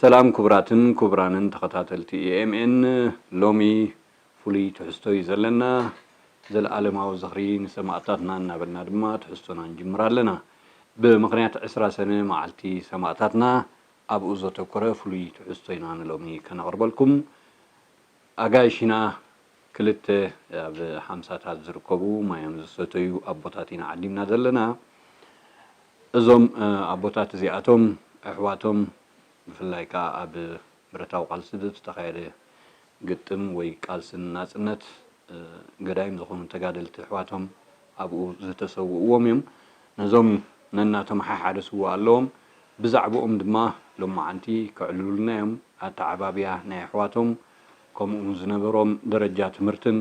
ሰላም ክቡራትን ክቡራንን ተኸታተልቲ E M N፣ ሎሚ ፍሉይ ትሕዝቶ እዩ ዘለና። ዘለኣለማዊ ዝኽሪ ንሰማእታትና እናበልና ድማ ትሕዝቶና ንጅምር ኣለና። ብምኽንያት ዕስራ ሰነ መዓልቲ ሰማእታትና ኣብኡ ዘተኮረ ፍሉይ ትሕዝቶ ኢና ንሎሚ ከነቕርበልኩም። ኣጋይሽና ክልተ ኣብ ሓምሳታት ዝርከቡ ማዮም ዝሰተዩ ኣቦታት ኢና ዓዲምና ዘለና። እዞም ኣቦታት እዚኣቶም ኣሕዋቶም ብፍላይ ከኣ ኣብ ብረታዊ ቃልሲ ዝተኻየደ ግጥም ወይ ቃልሲ ንናጽነት ገዳይም ዝኾኑ ተጋደልቲ ኣሕዋቶም ኣብኡ ዝተሰውእዎም እዮም። ነዞም ነናቶም ሓሓደ ስውእ ኣለዎም። ብዛዕባኦም ድማ ሎማዓንቲ ከዕልሉልና እዮም። ኣተዓባብያ ናይ ኣሕዋቶም ከምኡ እውን ዝነበሮም ደረጃ ትምህርትን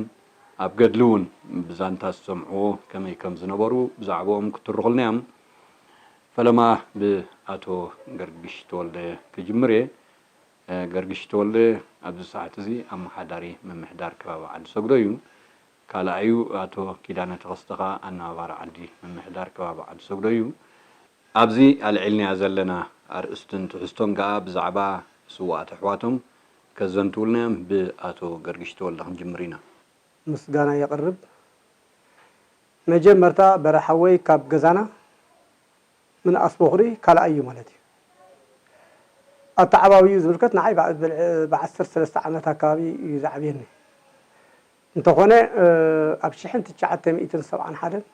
ኣብ ገድሊ እውን ብዛንታ ዝሰምዕዎ ከመይ ከም ዝነበሩ ብዛዕባኦም ክትርኹልና እዮም። ፈለማ ብኣቶ ገርግሽ ተወልደ ክጅምር እየ። ገርግሽ ተወልደ ኣብዚ ሰዓት እዚ ኣመሓዳሪ ምምሕዳር ከባቢ ዓዲ ሰግዶ እዩ። ካልኣዩ ኣቶ ኪዳነ ተኸስተ ኸኣ ኣነባባሪ ዓዲ ምምሕዳር ከባቢ ዓዲ ሰግዶ እዩ። ኣብዚ ኣልዒልናያ ዘለና ኣርእስትን ትሕዝቶን ከኣ ብዛዕባ ስውኣት ኣሕዋቶም ከዘንትውልና እዮም። ብኣቶ ገርግሽ ተወልደ ክንጅምር ኢና። ምስጋና የቕርብ። መጀመርታ በረ ሓወይ ካብ ገዛና ምንኣስ ቦኽሪ ካልኣይ እዩ ማለት እዩ። ኣተዓባብይኡ ዝምልከት ንዓይ ብዓሰርተ ሰለስተ ዓመት ኣካባቢ እዩ ዝዓብየኒ። እንተኾነ ኣብ ሽሕን ትሽዓተ ሚእትን ሰብዓን ሓደን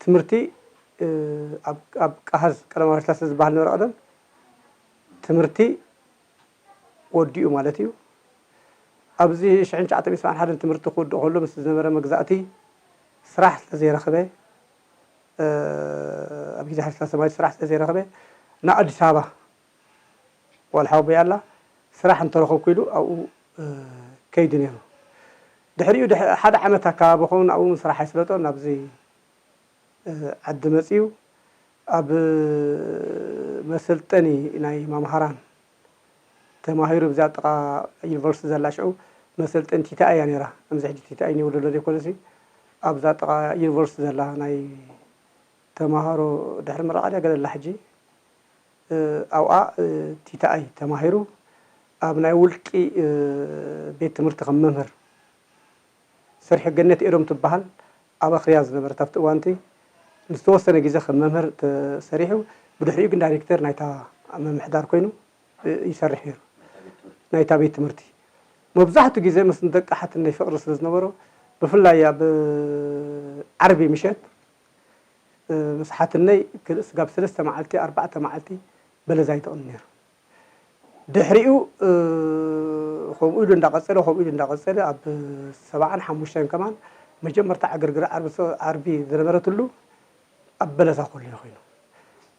ትምህርቲ ኣብ ቃሃዝ ቀዳማዊ ስላሴ ዝበሃል ነበረ ቀደም ትምህርቲ ወዲኡ ማለት እዩ። ኣብዚ ሽሕን ትሽዓተ ሚእትን ሰብዓን ሓደን ትምህርቲ ክውድእ ከሎ ምስ ዝነበረ መግዛእቲ ስራሕ ስለዘይረኸበ ኣብ ግዜ ሃይለስላሴ ማለት ስራሕ ስለዘይረኸበ ንኣዲስ ኣበባ ዋልሓ ኣቦይ ኣላ ስራሕ እንተረኸብኩ ኢሉ ኣብኡ ከይዱ ነይሩ። ድሕሪኡ ሓደ ዓመት ኣካባቢ ኸውን ኣብኡ ስራሕ ኣይስለጦ ናብዚ ዓዲ መፅዩ ኣብ መሰልጠኒ ናይ መምሃራን ተማሂሩ ብዛ ጥቓ ዩኒቨርሲቲ ዘላ ሽዑ መሰልጠኒ ቲቲኣይ እያ ነይራ። ከምዚ ሕጂ ቲቲኣይ ኒው ደሎ ዘይኮነሲ ኣብዛ ጥቓ ዩኒቨርሲቲ ዘላ ናይ ተማሃሮ ድሕሪ ምረቓ ድያ ገለላ ሕጂ ኣብኣ ቲቲኣይ ተማሂሩ ኣብ ናይ ውልቂ ቤት ትምህርቲ ከም መምህር ሰሪሑ ገነት ኤዶም ትበሃል ኣብ ኣኽርያ ዝነበረት ኣብቲ እዋንቲ ንዝተወሰነ ግዜ ከም መምህር ተሰሪሑ ብድሕሪኡ ግን ዳይሬክተር ናይታ ምምሕዳር ኮይኑ ይሰርሕ ነይሩ ናይታ ቤት ትምህርቲ መብዛሕቱ ግዜ ምስ ንደቂ ሓትነይ ፍቕሪ ስለ ዝነበሮ ብፍላይ ኣብ ዓርቢ ምሸት ምስ ሓትነይ ክልእ ስጋብ ሰለስተ መዓልቲ ኣርባዕተ መዓልቲ በለዛ ይጥቕም ነይሩ ድሕሪኡ ከምኡ ኢሉ እንዳቐፀለ ከምኡ ኢሉ እንዳቐፀለ ኣብ ሰብዓን ሓሙሽተን ከማን መጀመርታ ዕግርግር ዓርቢ ዝነበረትሉ ኣብ በለዛ ኮሎ ኮይኑ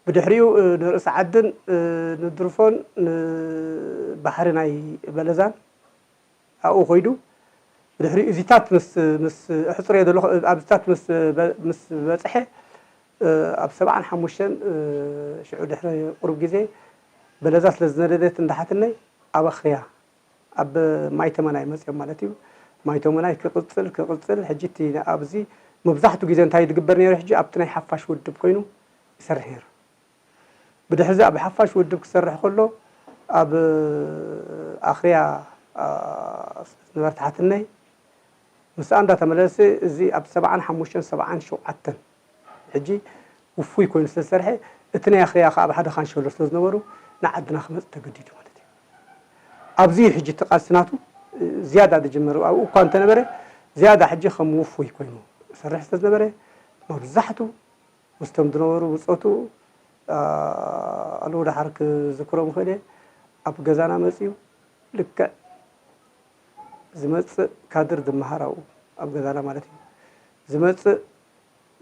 ብድሕሪኡ ንርእሲ ዓድን ንድርፎን ንባሕሪ ናይ በለዛን ኣብኡ ኮይዱ ብድሕሪኡ እዚታት ምስ ምስ እሕፅረዮ ዘለኹ ኣብዚታት ምስ ምስ በፅሐ ኣብ ሰብዓን ሓሙሽተን ሽዑ ድሕሪ ቁሩብ ግዜ በለዛ ስለ ዝነደደት እንዳሓትነይ ኣብ ኣኽርያ ኣብ ማይተመናይ መፅኦም ማለት እዩ ማይተመናይ ክቕፅል ክቕፅል ሕጂ እቲ ኣብዚ መብዛሕትኡ ግዜ እንታይ ዝግበር ነይሩ ሕጂ ኣብቲ ናይ ሓፋሽ ውድብ ኮይኑ ይሰርሕ ነይሩ ብድሕዚ ኣብ ሓፋሽ ውድብ ክሰርሕ ከሎ ኣብ ኣኽርያ ዝነበርት ሓትነይ ምስኣ እንዳተመለሰ እዚ ኣብ ሰብዓን ሓሙሽተን ሰብዓን ሸውዓተን ሕጂ ውፉይ ኮይኑ ስለ ዝሰርሐ እቲ ናይ ኣኽርያ ከዓ ኣብ ሓደ ካንሸሎ ስለ ዝነበሩ ንዓድና ክመፅእ ተገዲዱ ማለት እዩ ኣብዚ ሕጂ እቲ ቃልሲ ናቱ ዝያዳ ዝጅመር ኣብኡ እኳ እንተነበረ ዝያዳ ሕጂ ከም ውፉይ ኮይኑ ሰርሕ ስለ ዝነበረ መብዛሕቱ ምስቶም ዝነበሩ ብፆቱ ኣለዉ ደሓር ክዝክሮም ክእል እየ ኣብ ገዛና መፅዩ ልክዕ ዝመፅእ ካድር ዝመሃር ኣብኡ ኣብ ገዛና ማለት እዩ ዝመፅእ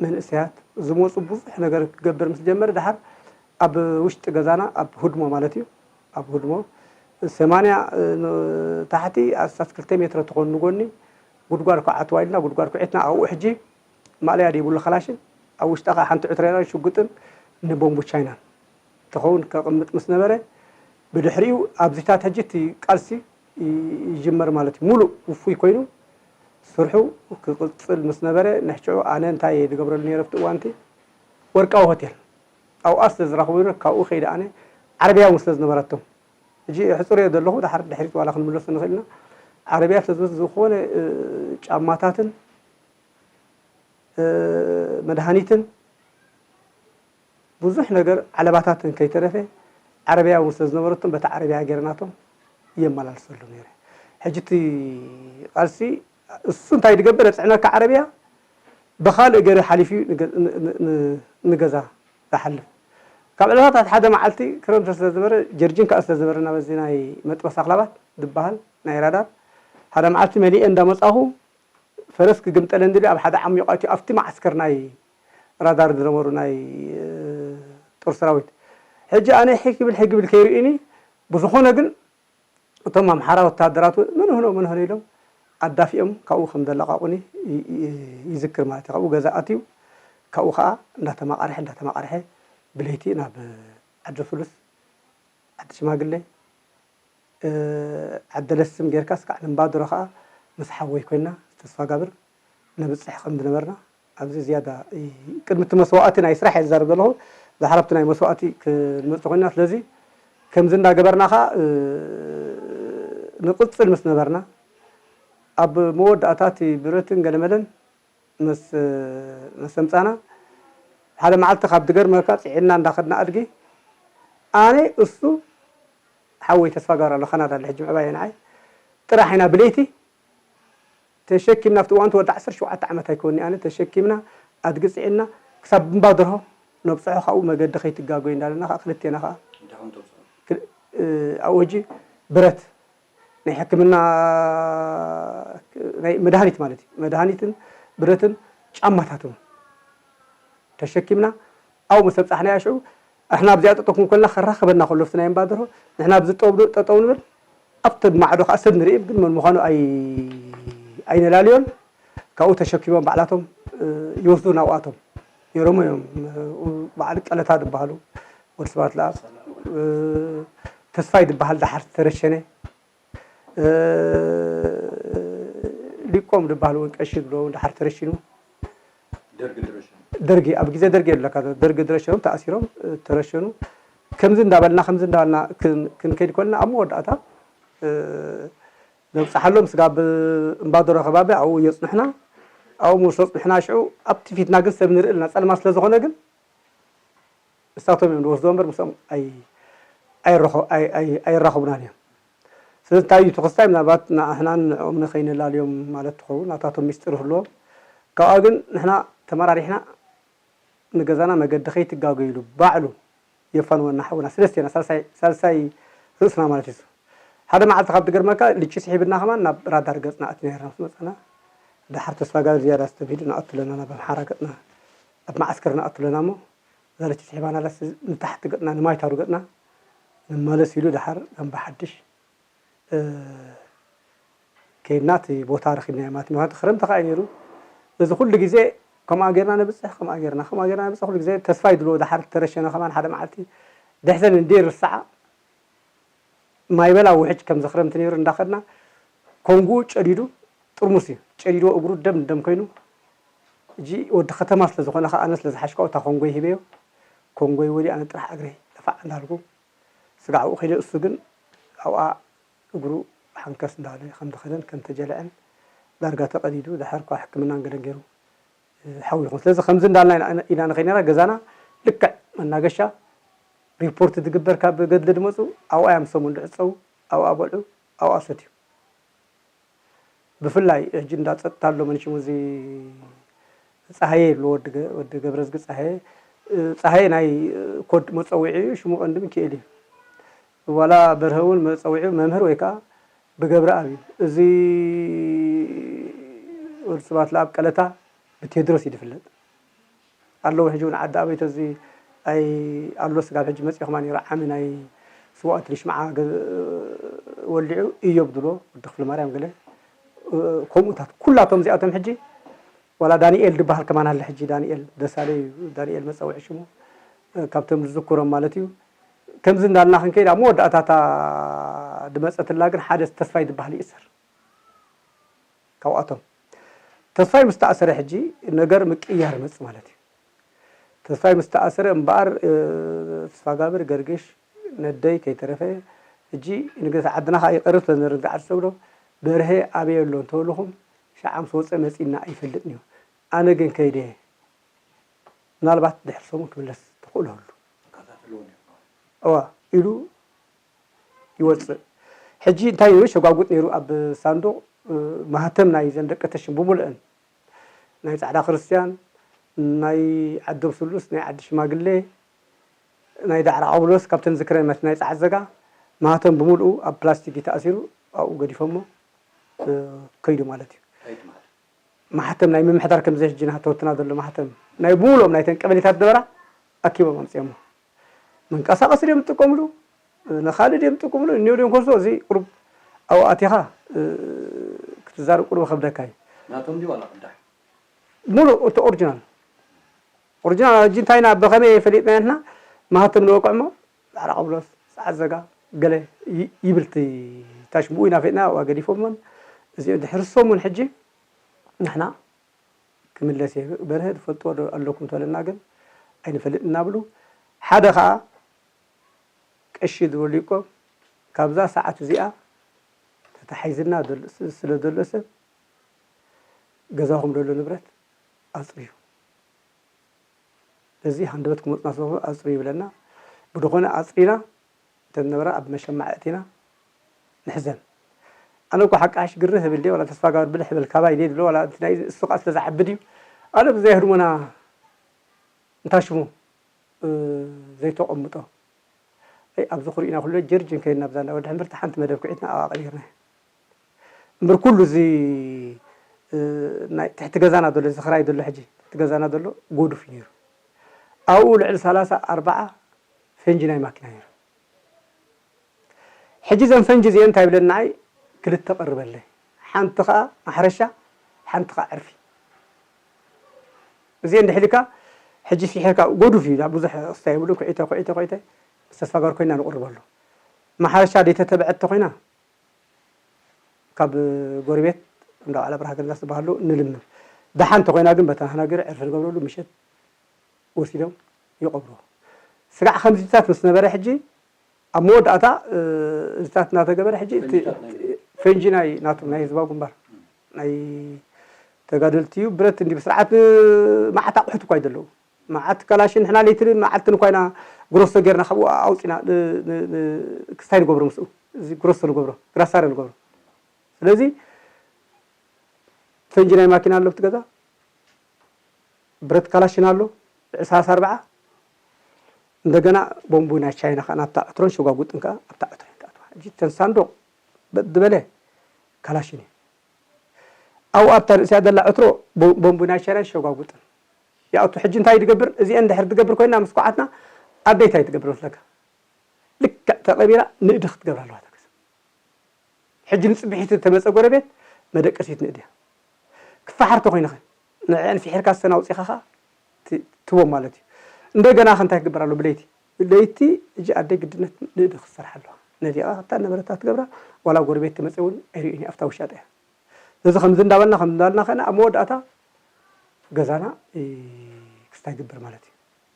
መንእሰያት ዝመፁ ብዙሕ ነገር ክገብር ምስ ጀመረ ደሓር ኣብ ውሽጢ ገዛና ኣብ ህድሞ ማለት እዩ ኣብ ህድሞ ሰማንያ ታሕቲ ኣስታት ክልተ ሜትሮ ትኾን ንጎኒ ጉድጓድ ክዓትዋ ኢልና ጉድጓድ ኩዒትና ኣብኡ ሕጂ ማእለያ ዘይብሉ ካላሽን ኣብ ውሽጣ ከዓ ሓንቲ ዕትሮ ኢራን ሽጉጥን ንቦምቡ ቻይናን ትኸውን ከቕምጥ ምስ ነበረ ብድሕሪኡ ኣብዚታት ሕጂ እቲ ቃልሲ ይጅመር ማለት እዩ ሙሉእ ውፉይ ኮይኑ ስርሑ ክቕፅል ምስ ነበረ ንሕችዑ ኣነ እንታይ እየ ዝገብረሉ ነይረ ኣብቲ እዋንቲ ወርቃዊ ሆቴል ኣብኣ ስለ ዝረኽቡ ካብኡ ከይደ ኣነ ዓረብያ እውን ስለ ዝነበረቶም፣ ሕጂ ሕጹር እየ ዘለኹ፣ ድሓር ድሕሪት ዋላ ክንምለሱ ንኽእል ኢና። ዓረብያ ስለ ዝነበረት፣ ዝኾነ እ፣ ጫማታትን እ፣ መድሃኒትን ብዙሕ ነገር፣ ዓለባታትን ከይተረፈ፣ ዓረብያ እውን ስለ ዝነበረቶም፣ በታ ዓረብያ ገይረናቶም የመላልሰሉ ነይረ። ሕጂ እቲ ቃልሲ እሱ እንታይ ዝገብር? የጽዕነካ ዓረብያ፣ ብኻልእ ገይሩ ሓሊፉ ንገ-፣ ን-፣ ን-፣ ን-፣ ንገዛ ዝሓልፍ። ካብ ዕለታት ሓደ መዓልቲ፣ ክረምቲ ስለ ዝነበረ፣ ጀርጂን ከኣ ስለ ዝነበረና፣ በዚ ናይ መጥበስ ኣኽላባት ዝበሃል ናይ ራዳር፣ ሓደ መዓልቲ መሊኤ እንዳመጻኹ፣ ፈረስ ክግምጠለኒ ድልዩ፣ ኣብ ሓደ ዓሚቑ ኣትዩ፣ ኣብቲ መዓስከር ናይ ራዳር ዝነበሩ ናይ፣ እ፣ ጦር ሰራዊት። ሕጂ ኣነ ሒግ ክብል፣ ሒግ ክብል ከይርእዩኒ፣ ብዝኾነ ግን እቶም ኣምሓራ ወተሃደራት እውን፣ "መን ሆኖ፣ መን ሆኖ?" ኢሎም ኣዳፊኦም ካብኡ ከም ዘለቓቑኒ ይ-፣ ይ-፣ ይዝክር ማለት እዩ። ካብኡ ገዛ ኣትዩ፣ ካብኡ ኸኣ እንዳተማቓርሐ፣ እንዳተማቓርሐ ብለይቲ ናብ ዓዲ ፍሉስ፣ ዓዲ ሽማግለ፣ እ፣ ዓዲ ለስም ጌርካ እስካዕ ንእምባድሮ ኸኣ ምስ ሓወይ ኮይና ተስፋጋብር ነብጽሕ ከም ዝነበርና ኣብዚ ዝያዳ ይ-፣ ቅድሚ እቲ መስዋእቲ ናይ ስራሕ እየ ዝዛረብ ዘለኹ፣ ዝሓረብቲ ናይ መስዋእቲ ክንመጽእ ኮይና። ስለዚ ከምዚ እንዳገበርና ኸኣ፣ እ፣ ንቕጽል ምስ ነበርና፣ ኣብ መወዳእታ እቲ ብረትን ገለመለን ምስ፣ ምስ ኣምጻና፣ ሓደ መዓልቲ ካብ ዝገርመካ ጽዒንና እንዳኸድና ኣድጊ፣ ኣነ፣ እሱ፣ ሓወይ ተስፋጋብር ኣሎ፣ ካናዳ ኣሎ፣ ሕጂ ምዕባየ ንዓይ፣ ጥራሕ ኢና ብለይቲ ተሸኪምና፣ ኣብቲ እዋን እቲ ወዲ ዓሰርተ ሸውዓተ ዓመት ኣይኮንኒ ኣነ፣ ተሸኪምና ኣድጊ ጽዒንና ክሳብ እምባ ደርሆ ነብጽሖ፣ ካብኡ መገዲ ከይትጋጎይ እንዳበልና ከኣ ክልቴና ከኣ እንታይ ከም ተውጽኦ? ክል-፣ እ፣ ኣብኡ ሕጂ ብረት ናይ ሕክምና፣ ናይ መድሃኒት ማለት እዩ። መድሃኒትን ብረትን ጫማታትን ተሸኪምና ኣብኡ ምስ ኣብጻሕናያ ሽዑ፣ ንሕና ኣብዚኣ ጠጠው ክንኮልና ከራኽበና ከሎ፣ ኣብቲ ናይ እምባ ደርሆ፣ ንሕና ኣብዚ ጠው-፣ ጠጠው ንብል፣ ኣብቲ ማዕዶ ከኣ ሰብ ንርኢ፣ ግን መን ምዃኑ ኣይ-፣ ኣይነላልዮን። ካብኡ ተሸኪሞም ባዕላቶም፣ እ፣ ይወስዱ ናብኣቶም። ነይሮም እዮም። እ፣ በዓል ቀለታ ዝበሃሉ ወዲ ስብሓት ለኣብ፣ እ፣ ተስፋይ ዝበሃል ደሓር ዝተረሸነ፣ እ፣ ሊቆም ዝበሃል እውን ቀሺ ዝብሎ እውን ደሓር ተረሺኑ። ደርጊ ዝረሸኑ። ደርጊ፣ ኣብ ግዜ ደርጊ የለካ፣ ደርጊ ዝረሸኑ ተኣሲሮም፣ እ፣ ተረሸኑ። ከምዚ እንዳበልና፣ ከምዚ እንዳበልና ክን-፣ ክንከይድ ኮልና፣ ኣብ መወዳእታ፣ እ፣ ነብጽሓሎም ስጋብ እምባደሮ ከባቢ ኣብኡ የጽንሑና። ኣብኡ ምስ ኣጽንሑና ሽዑ ኣብቲ ፊትና ግን ሰብ ንርኢ ኣለና፣ ጸልማት ስለ ዝኾነ ግን ንሳቶም እዮም ዝወስድዎ እምበር ምስኦም ኣይ-፣ ኣይረኸ-፣ ኣይ-፣ ኣይ-፣ ኣይራኸቡናን እዮም። ስለዚ እንታይ እዩ እቲ ክስታይ? ምናልባት ንሕናን ንዕኦም ንኸይነላልዮም ማለት ትኸውን፣ ናታቶም ሚስጥር ይህልዎም። ካብኣ ግን ንሕና ተመራሪሕና ንገዛና መገዲ ከይትጋገዩሉ ባዕሉ የፋንወና ሓውና፣ ሰለስቴና፣ ሳልሳይ፣ ሳልሳይ ርእስና ማለት እዩ። ሓደ መዓልቲ ካብ ትገርመካ ልቺ ስሒብና ከማን ናብ ራዳር ገጽና ኣቲና ኔርና ምስ መጻና፣ ደሓር ተስፋጋብር ዝያዳ ኣስተብሂሉ ንኣቱ ኣለና ናብ ኣምሓራ ገጽና፣ ኣብ መዓስከር ንኣቱ ኣለና እሞ፣ እዛ ልቺ ስሒባና ኣላ ንታሕቲ ገጽና ንማይታሩ ገጽና ንመለስ ኢሉ ደሓር ጋምባ ሓድሽ እ፣ ከይድና እቲ ቦታ ረኺብናዮ ማለት እዩ። ምኽንያቱ ክረምቲ ከኣ እዩ ነይሩ። ስለዚ ኩሉ ግዜ ከምኣ ጌርና ነብጽሕ፣ ከምኣ ጌርና፣ ከምኣ ጌርና ነብጽሕ፣ ኩሉ ግዜ ተስፋ ይድልዎ። ደሓር ተረሸነ ከማን ሓደ መዓልቲ ደሕዘን እንድየ ይርስዓ። ማይ በላ ውሕጅ ከምዚ ክረምቲ ነይሩ እንዳኸድና ኮንጉኡ ጨዲዱ፣ ጥርሙስ እዩ ጨዲድዎ፣ እግሩ ደም ደም ኮይኑ። ሕጂ ወዲ ከተማ ስለ ዝኾነ ከኣ ኣነ ስለ ዝሓሽካኦ እታ ኮንጎይ ሂበዮ። ኮንጎይ ወዲኣ ኣነ ጥራሕ እግረይ ጠፋዕ እንዳልኩ ስጋዕኡ ከይደ፣ እሱ ግን ኣብኣ እግሩ ሓንከስ እንዳበለ ከም ዝኸደን ከም ተጀልዐን ዳርጋ ተቐዲዱ፣ ድሓር እኳ ሕክምናን ገለን ገይሩ፣ እ፣ ሓው ይኹን። ስለዚ ከምዚ እንዳልና ኢና፣ ኢና ንኸይድ ነራ። ገዛና ልክዕ መናገሻ ሪፖርት ዝግበር ካብ ገድሊ ዝመጹ ኣብኣ እዮም ሰሙን ዝዕጸዉ፣ ኣብኣ በልዑ፣ ኣብኣ ሰትዩ። ብፍላይ ሕጂ እንዳ ጸጥታ ኣሎ፣ መን ሽሙ እዚ ጸሃየ ይብሎ፣ ወዲ ገ-፣ ወዲ ገብረዝጊ ጸሃየ። እ፣ ጸሃየ ናይ፣ እ፣ ኮድ መጸውዒ እዩ፣ ሽሙ ቀንዲ ሚካኤል እዩ። ዋላ በርሀ እውን መጸውዒኡ መምህር ወይ ከኣ ብገብረኣብ እዩ። እዚ ወዲ ስብሓት ለኣብ ቀለታ ብቴድሮስ እዩ ዝፍለጥ። ኣለዉ። ሕጂ እውን ዓዲ ኣበይቶ እዚ ኣይ ኣሎ ስጋብ ሕጂ መጺኡ ከማን ነይሩ። ዓሚ ናይ ስዋእቲ ልሽምዓ ገ-፣ ወሊዑ እዮብ ድሎ ወዲ ክፍለ ማርያም ገለ፣ እ፣ ከምኡታት ኩላቶም እዚኣቶም ሕጂ ዋላ ዳንኤል ዝበሃል ከማን ኣለ። ሕጂ ዳንኤል ደሳለ እዩ፣ ዳንኤል መጸውዒ ሽሙ፣ እ፣ ካብቶም ዝዝክሮም ማለት እዩ። ከምዚ እንዳልና ክንከይድ ኣብ መወዳእታ እታ ድመጸትላ ግን ሓደ ተስፋይ ዝበሃል ይእሰር ካብኣቶም። ተስፋይ ምስ ተኣሰረ ሕጂ ነገር ምቅያር ይመጽእ ማለት እዩ። ተስፋይ ምስ ተኣሰረ እምበኣር፣ እ፣ ተስፋጋብር፣ ገርግሽ፣ ነደይ ከይተረፈ፣ ሕጂ ንገዛ ዓድና ኸዓ ይቐርብ ስለ ዝነበረ፣ ንገዛ ዓዲ ሰግዶ፣ በርሀ ኣበይ ኣሎ እንተበልኹም፣ ሸዓ ምስ ወፀ መፂና ኣይፈልጥን እዩ። ኣነ ግን ከይደ፣ ምናልባት ድሕሪ ሰሙን ክምለስ ተኽእሎ ህሉ። እዋ፣ ኢሉ ይወፅእ። ሕጂ እንታይ ነይሩ? ሸጓጉጥ ነይሩ ኣብ ሳንዱቕ፣ እ፣ ማህተም ናይ ዘን ደቂ ተሽም ብምሉአን፣ ናይ ጻዕዳ ክርስትያን፣ ናይ ዓዶም ስሉስ፣ ናይ ዓዲ ሽማግሌ፣ ናይ ዳዕሮ ቃብሎስ፣ ካብተን ዝክረን ማለት ናይ ጻዕዳ ዘጋ ማህተም ብምሉኡ ኣብ ፕላስቲክ እዩ ተኣሲሩ፣ ኣብኡ ገዲፎሞ፣ እ፣ ከይዱ ማለት እዩ። ከይዱ ማለት። ማሕተም ናይ ምምሕዳር ከም ዘይ ሕጂ ናተወትና ዘሎ ማሕተም ናይ ብምሉኦም ናይተን ቀበሌታት ነበራ ኣኪቦም ኣምጺኦሞ። መንቀሳቐሲ ድዮም ዝጥቀምሉ፣ ንኻልእ ድዮም ዝጥቀምሉ፣ እኒኦ ድዮም ኮርሶ፣ እዚ ቁሩብ ኣብኡ ኣቲኻ፣ እ፣ ክትዛረብ ቁሩብ ይኸብደካ እዩ። ናቶም ድዩ ዋላ ቅዳሕ? ሙሉእ እቲ ኦሪጂናል። ኦሪጂናል ሕጂ እንታይ ኢና ብኸመይ ፈሊጥና ንሕና? ማህተም ንወቅዕ እሞ ጻዕዳ ቃብሎስ፣ ጻዕዳ ዘጋ፣ ገለ ይ-፣ ይብል እቲ ታሽምኡ ኢና ፈሊጥና፣ ኣብኣ ገዲፎሞን እዚኦ ድሕሪ ሰሙን ሕጂ ንሕና ክምለስ እየ። በርሀ ትፈልጥዎ ዶ ኣለኩም ተበለና ግን ኣይንፈልጥን እናብሉ ሓደ ኸኣ ቀሺ ዝበሉ ይቆም ካብዛ ሰዓት እዚኣ ተታሒዝና ደሎ-፣ ስ-፣ ስለ ዘሎ ሰብ ገዛኹም ደሎ ንብረት ኣጽርዩ። በዚ ሃንደበት ክመጽና ስለ ኣጽርዩ ይብለና። ብድኾነ ኣጽሪና እንተ ነበረ ኣብ መሸማዕ ኣእቲና ንሕዘን። ኣነ እኮ ሓቂ ሓሽ ግርህ እብል ድየ፣ ዋላ ተስፋ ጋብር ብልሕ እብል ካባይ ድየ ድብሎ፣ ዋላ እቲ ናይ እሱ ኸኣ ስለ ዝዓቢ ድዩ? ኣነ ብዘይ ህድሞና እንታ ሽሙ፣ እ፣ ዘይተቐምጦ። ኣይ፣ ኣብዚ ኩርኢና ኩሉ ጀርጅን ከይድና ብዛ እንዳ ወዲ ሕምብርቲ ሓንቲ መደብ ኩዒትና ኣብኣ ቀቢርና። እምበር ኩሉ እዚ፣ እ፣ ናይ ትሕቲ ገዛና ዘሎ፣ እዚ ክራይ ዘሎ ሕጂ ትሕቲ ገዛና ዘሎ ጎዱፍ እዩ ነይሩ። ኣብኡ ልዕሊ ሰላሳ ኣርባዓ ፈንጂ ናይ ማኪና ነይሩ። ሕጂ እዘን ፈንጂ እዚአን እንታይ ይብለኒ ንዓይ ክልተ ቀርበለይ፣ ሓንቲ ኸኣ ማሕረሻ፣ ሓንቲ ኸኣ ዕርፊ። እዚአን ድሕሊካ ሕጂ ሲሒርካ ጎዱፍ እዩ፣ ብዙሕ ክስታይ የብሉን። ኩዒተ፣ ኩዒተ፣ ኩዒተ ምስ ተስፋጋር ኮይና ንቕርበሉ። ማሕረሻ ደይተተብዐት ተኾይና ካብ ጎረቤት እንዳ በዓል ኣብርሃ ገርጋስ ዝበሃሉ ንልምን። ደሓን ተኾይና ግን በታ ናህና ገይሩ ዕርፊ ንገብረሉ፣ ምሸት ወሲዶም ይቐብርዎ። ስጋዕ ከምዚታት ምስ ነበረ ሕጂ ኣብ መወዳእታ፣ እ፣ እዚታት እናተገበረ ሕጂ እቲ ፈንጂታት ናይ ፈንጂ ናይ ናቱ ናይ ህዝባዊ ግንባር ናይ ተጋደልቲ እዩ። ብረት እንዲ ብስርዓት መዓት ኣቑሑት እኳ እዩ ዘለዎ። መዓት ካላሽን ንሕና ለይትን መዓልትን እኳ ኢና ግሮሶ ጌርና ካብኡ ኣውፂና ን-፣ ን-፣ ን-፣ ክስታይ ንገብሮ ምስኡ። እዚ ግሮሶ ንገብሮ፣ ግራሳረ ንገብሮ። ስለዚ ፈንጂ ናይ ማኪና ኣሎ ኣብቲ ገዛ፣ ብረት ካላሽን ኣሎ፣ ዕሳስ ኣርብዓ፣ እንደገና ቦምቡ ናይ ቻይና ከኣ ናብታ ዕትሮን ሸጓጉጥን ከኣ ኣብታ ዕትሮ እየን ዝኣትዋ። ሕጂ እተን ሳንዱቕ በጥ ዝበለ ካላሽን እዩ። ኣብኡ ኣብታ ርእሲኣ ዘላ ዕትሮ ቦ-፣ ቦምቡ ናይ ቻይናን ሸጓጉጥን ይኣቱ። ሕጂ እንታይ ትገብር? እዚአን ድሕር ትገብር ኮይና ምስ ኳዓትና ኣደይ እንታይ ትገብር መስለካ? ልክዕ ተቐቢራ ንእዲ ክትገብር ኣለዋ እታ ገዛ። ሕጂ ንጽብሒቲ እተመጸ ጎረቤት መደቀሲት ንእድያ። ክፈሓር ተኾይንኸ ንዕአን ፍሒርካ ስተን ኣውጺኻ ኸኣ ት-፣ ትቦም ማለት እዩ። እንደገና ኸ እንታይ ክግበር ኣሎ ብለይቲ? ለይቲ እጂ ኣደይ ግድነት ንእዲ ክትሰርሕ ኣለዋ። ነዚኣ ኸብታ ነበረታ ትገብራ ዋላ ጎረቤት ትመጸ እውን ኣይርእዩን እዩ ኣብታ ውሻጠ እያ። ስለዚ ከምዚ እንዳበልና ከምዚ እንዳበልና ኸና ኣብ መወዳእታ ገዛና እ፣ ክስታይ ግብር ማለት እዩ።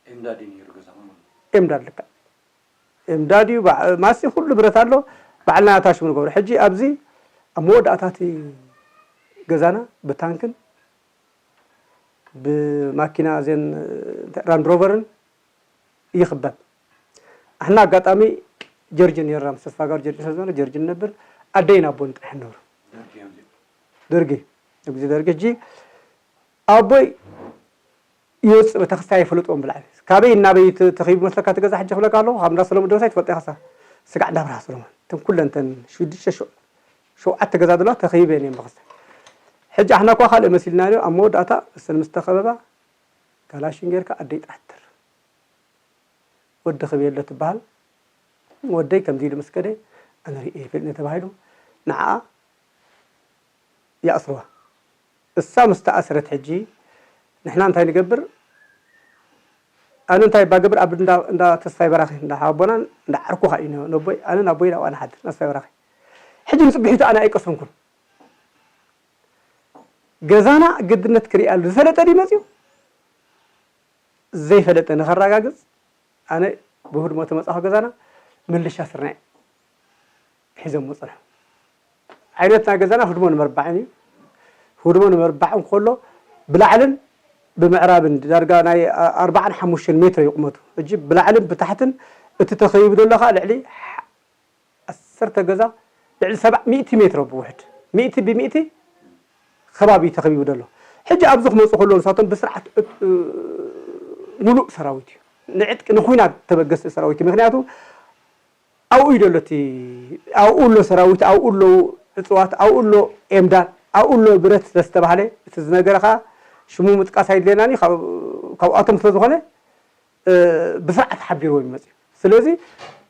ኤምዳድ እዩ ነይሩ ገዛኹም? ኤምዳድ ልክዕ። ኤምዳድ እዩ፣ በዓ-፣ ማሲ ኩሉ ብረት ኣሎ። ባዕልና ኣታሽም ንገብሮ። ሕጂ ኣብዚ ኣብ መወዳእታ እቲ ገዛና ብታንክን ብማኪና እዘን ራንድ ሮቨርን ይኽበብ። ኣሕና ኣጋጣሚ ጀርጅን ነይርና፣ ምስ ተስፋጋር ጀርጅን ስለ ዝነበረ ጀርጅን ነብር፣ ኣደይን ኣቦን ጥራሕ ነብሩ። ደርጊ እዮም እዚኦም። ደርጊ፣ ኣብ ግዜ ደርጊ። ሕጂ ኣቦይ ይወፅእ፣ ቤተክርስትያን ይፈልጥዎም ብላዕሊ። ካበይ እናበይ ተ-፣ ተኸይቡ መስለካ እቲ ገዛ ሕጂ ክብለካ ኣለኹ፣ ካብ እንዳ ሰሎሞን ደበሳይ ትፈልጦ ኢኻ፣ ስጋዕ እንዳ ኣብርሃ ሰሎሞን። እተን ኩለን እተን ሽዱሽተ ሸው-፣ ሸውዓተ ገዛ ዘለዋ ተኸይበን እየን ብክስታይ። ሕጂ ኣሕና እኳ ካልእ መሲልናዮ፣ ኣብ መወዳእታ እሰን ምስ ተኸበባ፣ ካላሽን ጌርካ ኣደይ ጥራሕ ትተርፍ። ወዲ ክብየሎ ትበሃል። ወደይ ከምዚ ኢሉ ምስ ከደ ኣነ ርእየ ኣይፈልጥን ተባሂሉ ንዓኣ ይኣስርዋ። እሳ ምስ ተኣስረት ሕጂ ንሕና እንታይ ንገብር? ኣነ እንታይ እባ ገብር ኣብ እንዳ፣ እንዳ ተስፋይ በራኺ እንዳ ሓቦናን እንዳ ዓርኩኻ እዩ ነ-፣ ነቦይ፣ ኣነን ኣቦይን ኣብኣ ንሓድር፣ ተስፋይ በራኺ። ሕጂ ንጽብሒቱ ኣነ ኣይቀሰንኩን። ገዛና ግድነት ክሪኣሉ ዝፈለጠ ድዩ መጺኡ? ዘይፈለጠ ንኸረጋግጽ ኣነ ብህድሞ ተመጻኹ ገዛና ምልሻ ስርናይ ሒዞም መፅና። ዓይነትና ገዛና ህድሞ ንመርባዕን እዩ። ህድሞ ንመርባዕን ከሎ ብላዕልን ብምዕራብን ዳርጋ ናይ ኣርባዓን ሓሙሽተን ሜትሮ ይቕመቱ። እጂ ብላዕልን ብታሕትን እቲ ተኸቢቡ ዘሎ ከዓ ልዕሊ ዓሰርተ ገዛ ልዕሊ ሰብዓ ሚእቲ ሜትሮ ብውሕድ ሚእቲ ብሚእቲ ከባቢ ተኸቢቡ ዘሎ። ሕጂ ኣብዚ ክመፁ ከለዉ ንሳቶም ብስርዓት ሙሉእ ሰራዊት እዩ። ንዕጥቂ ንኹናት ተበገስቲ ሰራዊት እዩ። ምክንያቱ ኣብኡ እዩ ዘሎ እቲ ኣብኡ ኣሎ ሰራዊት ኣብኡ ኣለዉ እፅዋት ኣብኡ ኣሎ ኤምዳን ኣብኡ ኣሎ ብረት ስለዝተባሃለ እቲ ዝነገረ ከዓ ሽሙ ምጥቃስ ኣይድልየናን እዩ። ካብኣቶም ስለዝኾነ ብስርዓት ሓቢርዎም ይመፅእ። ስለዚ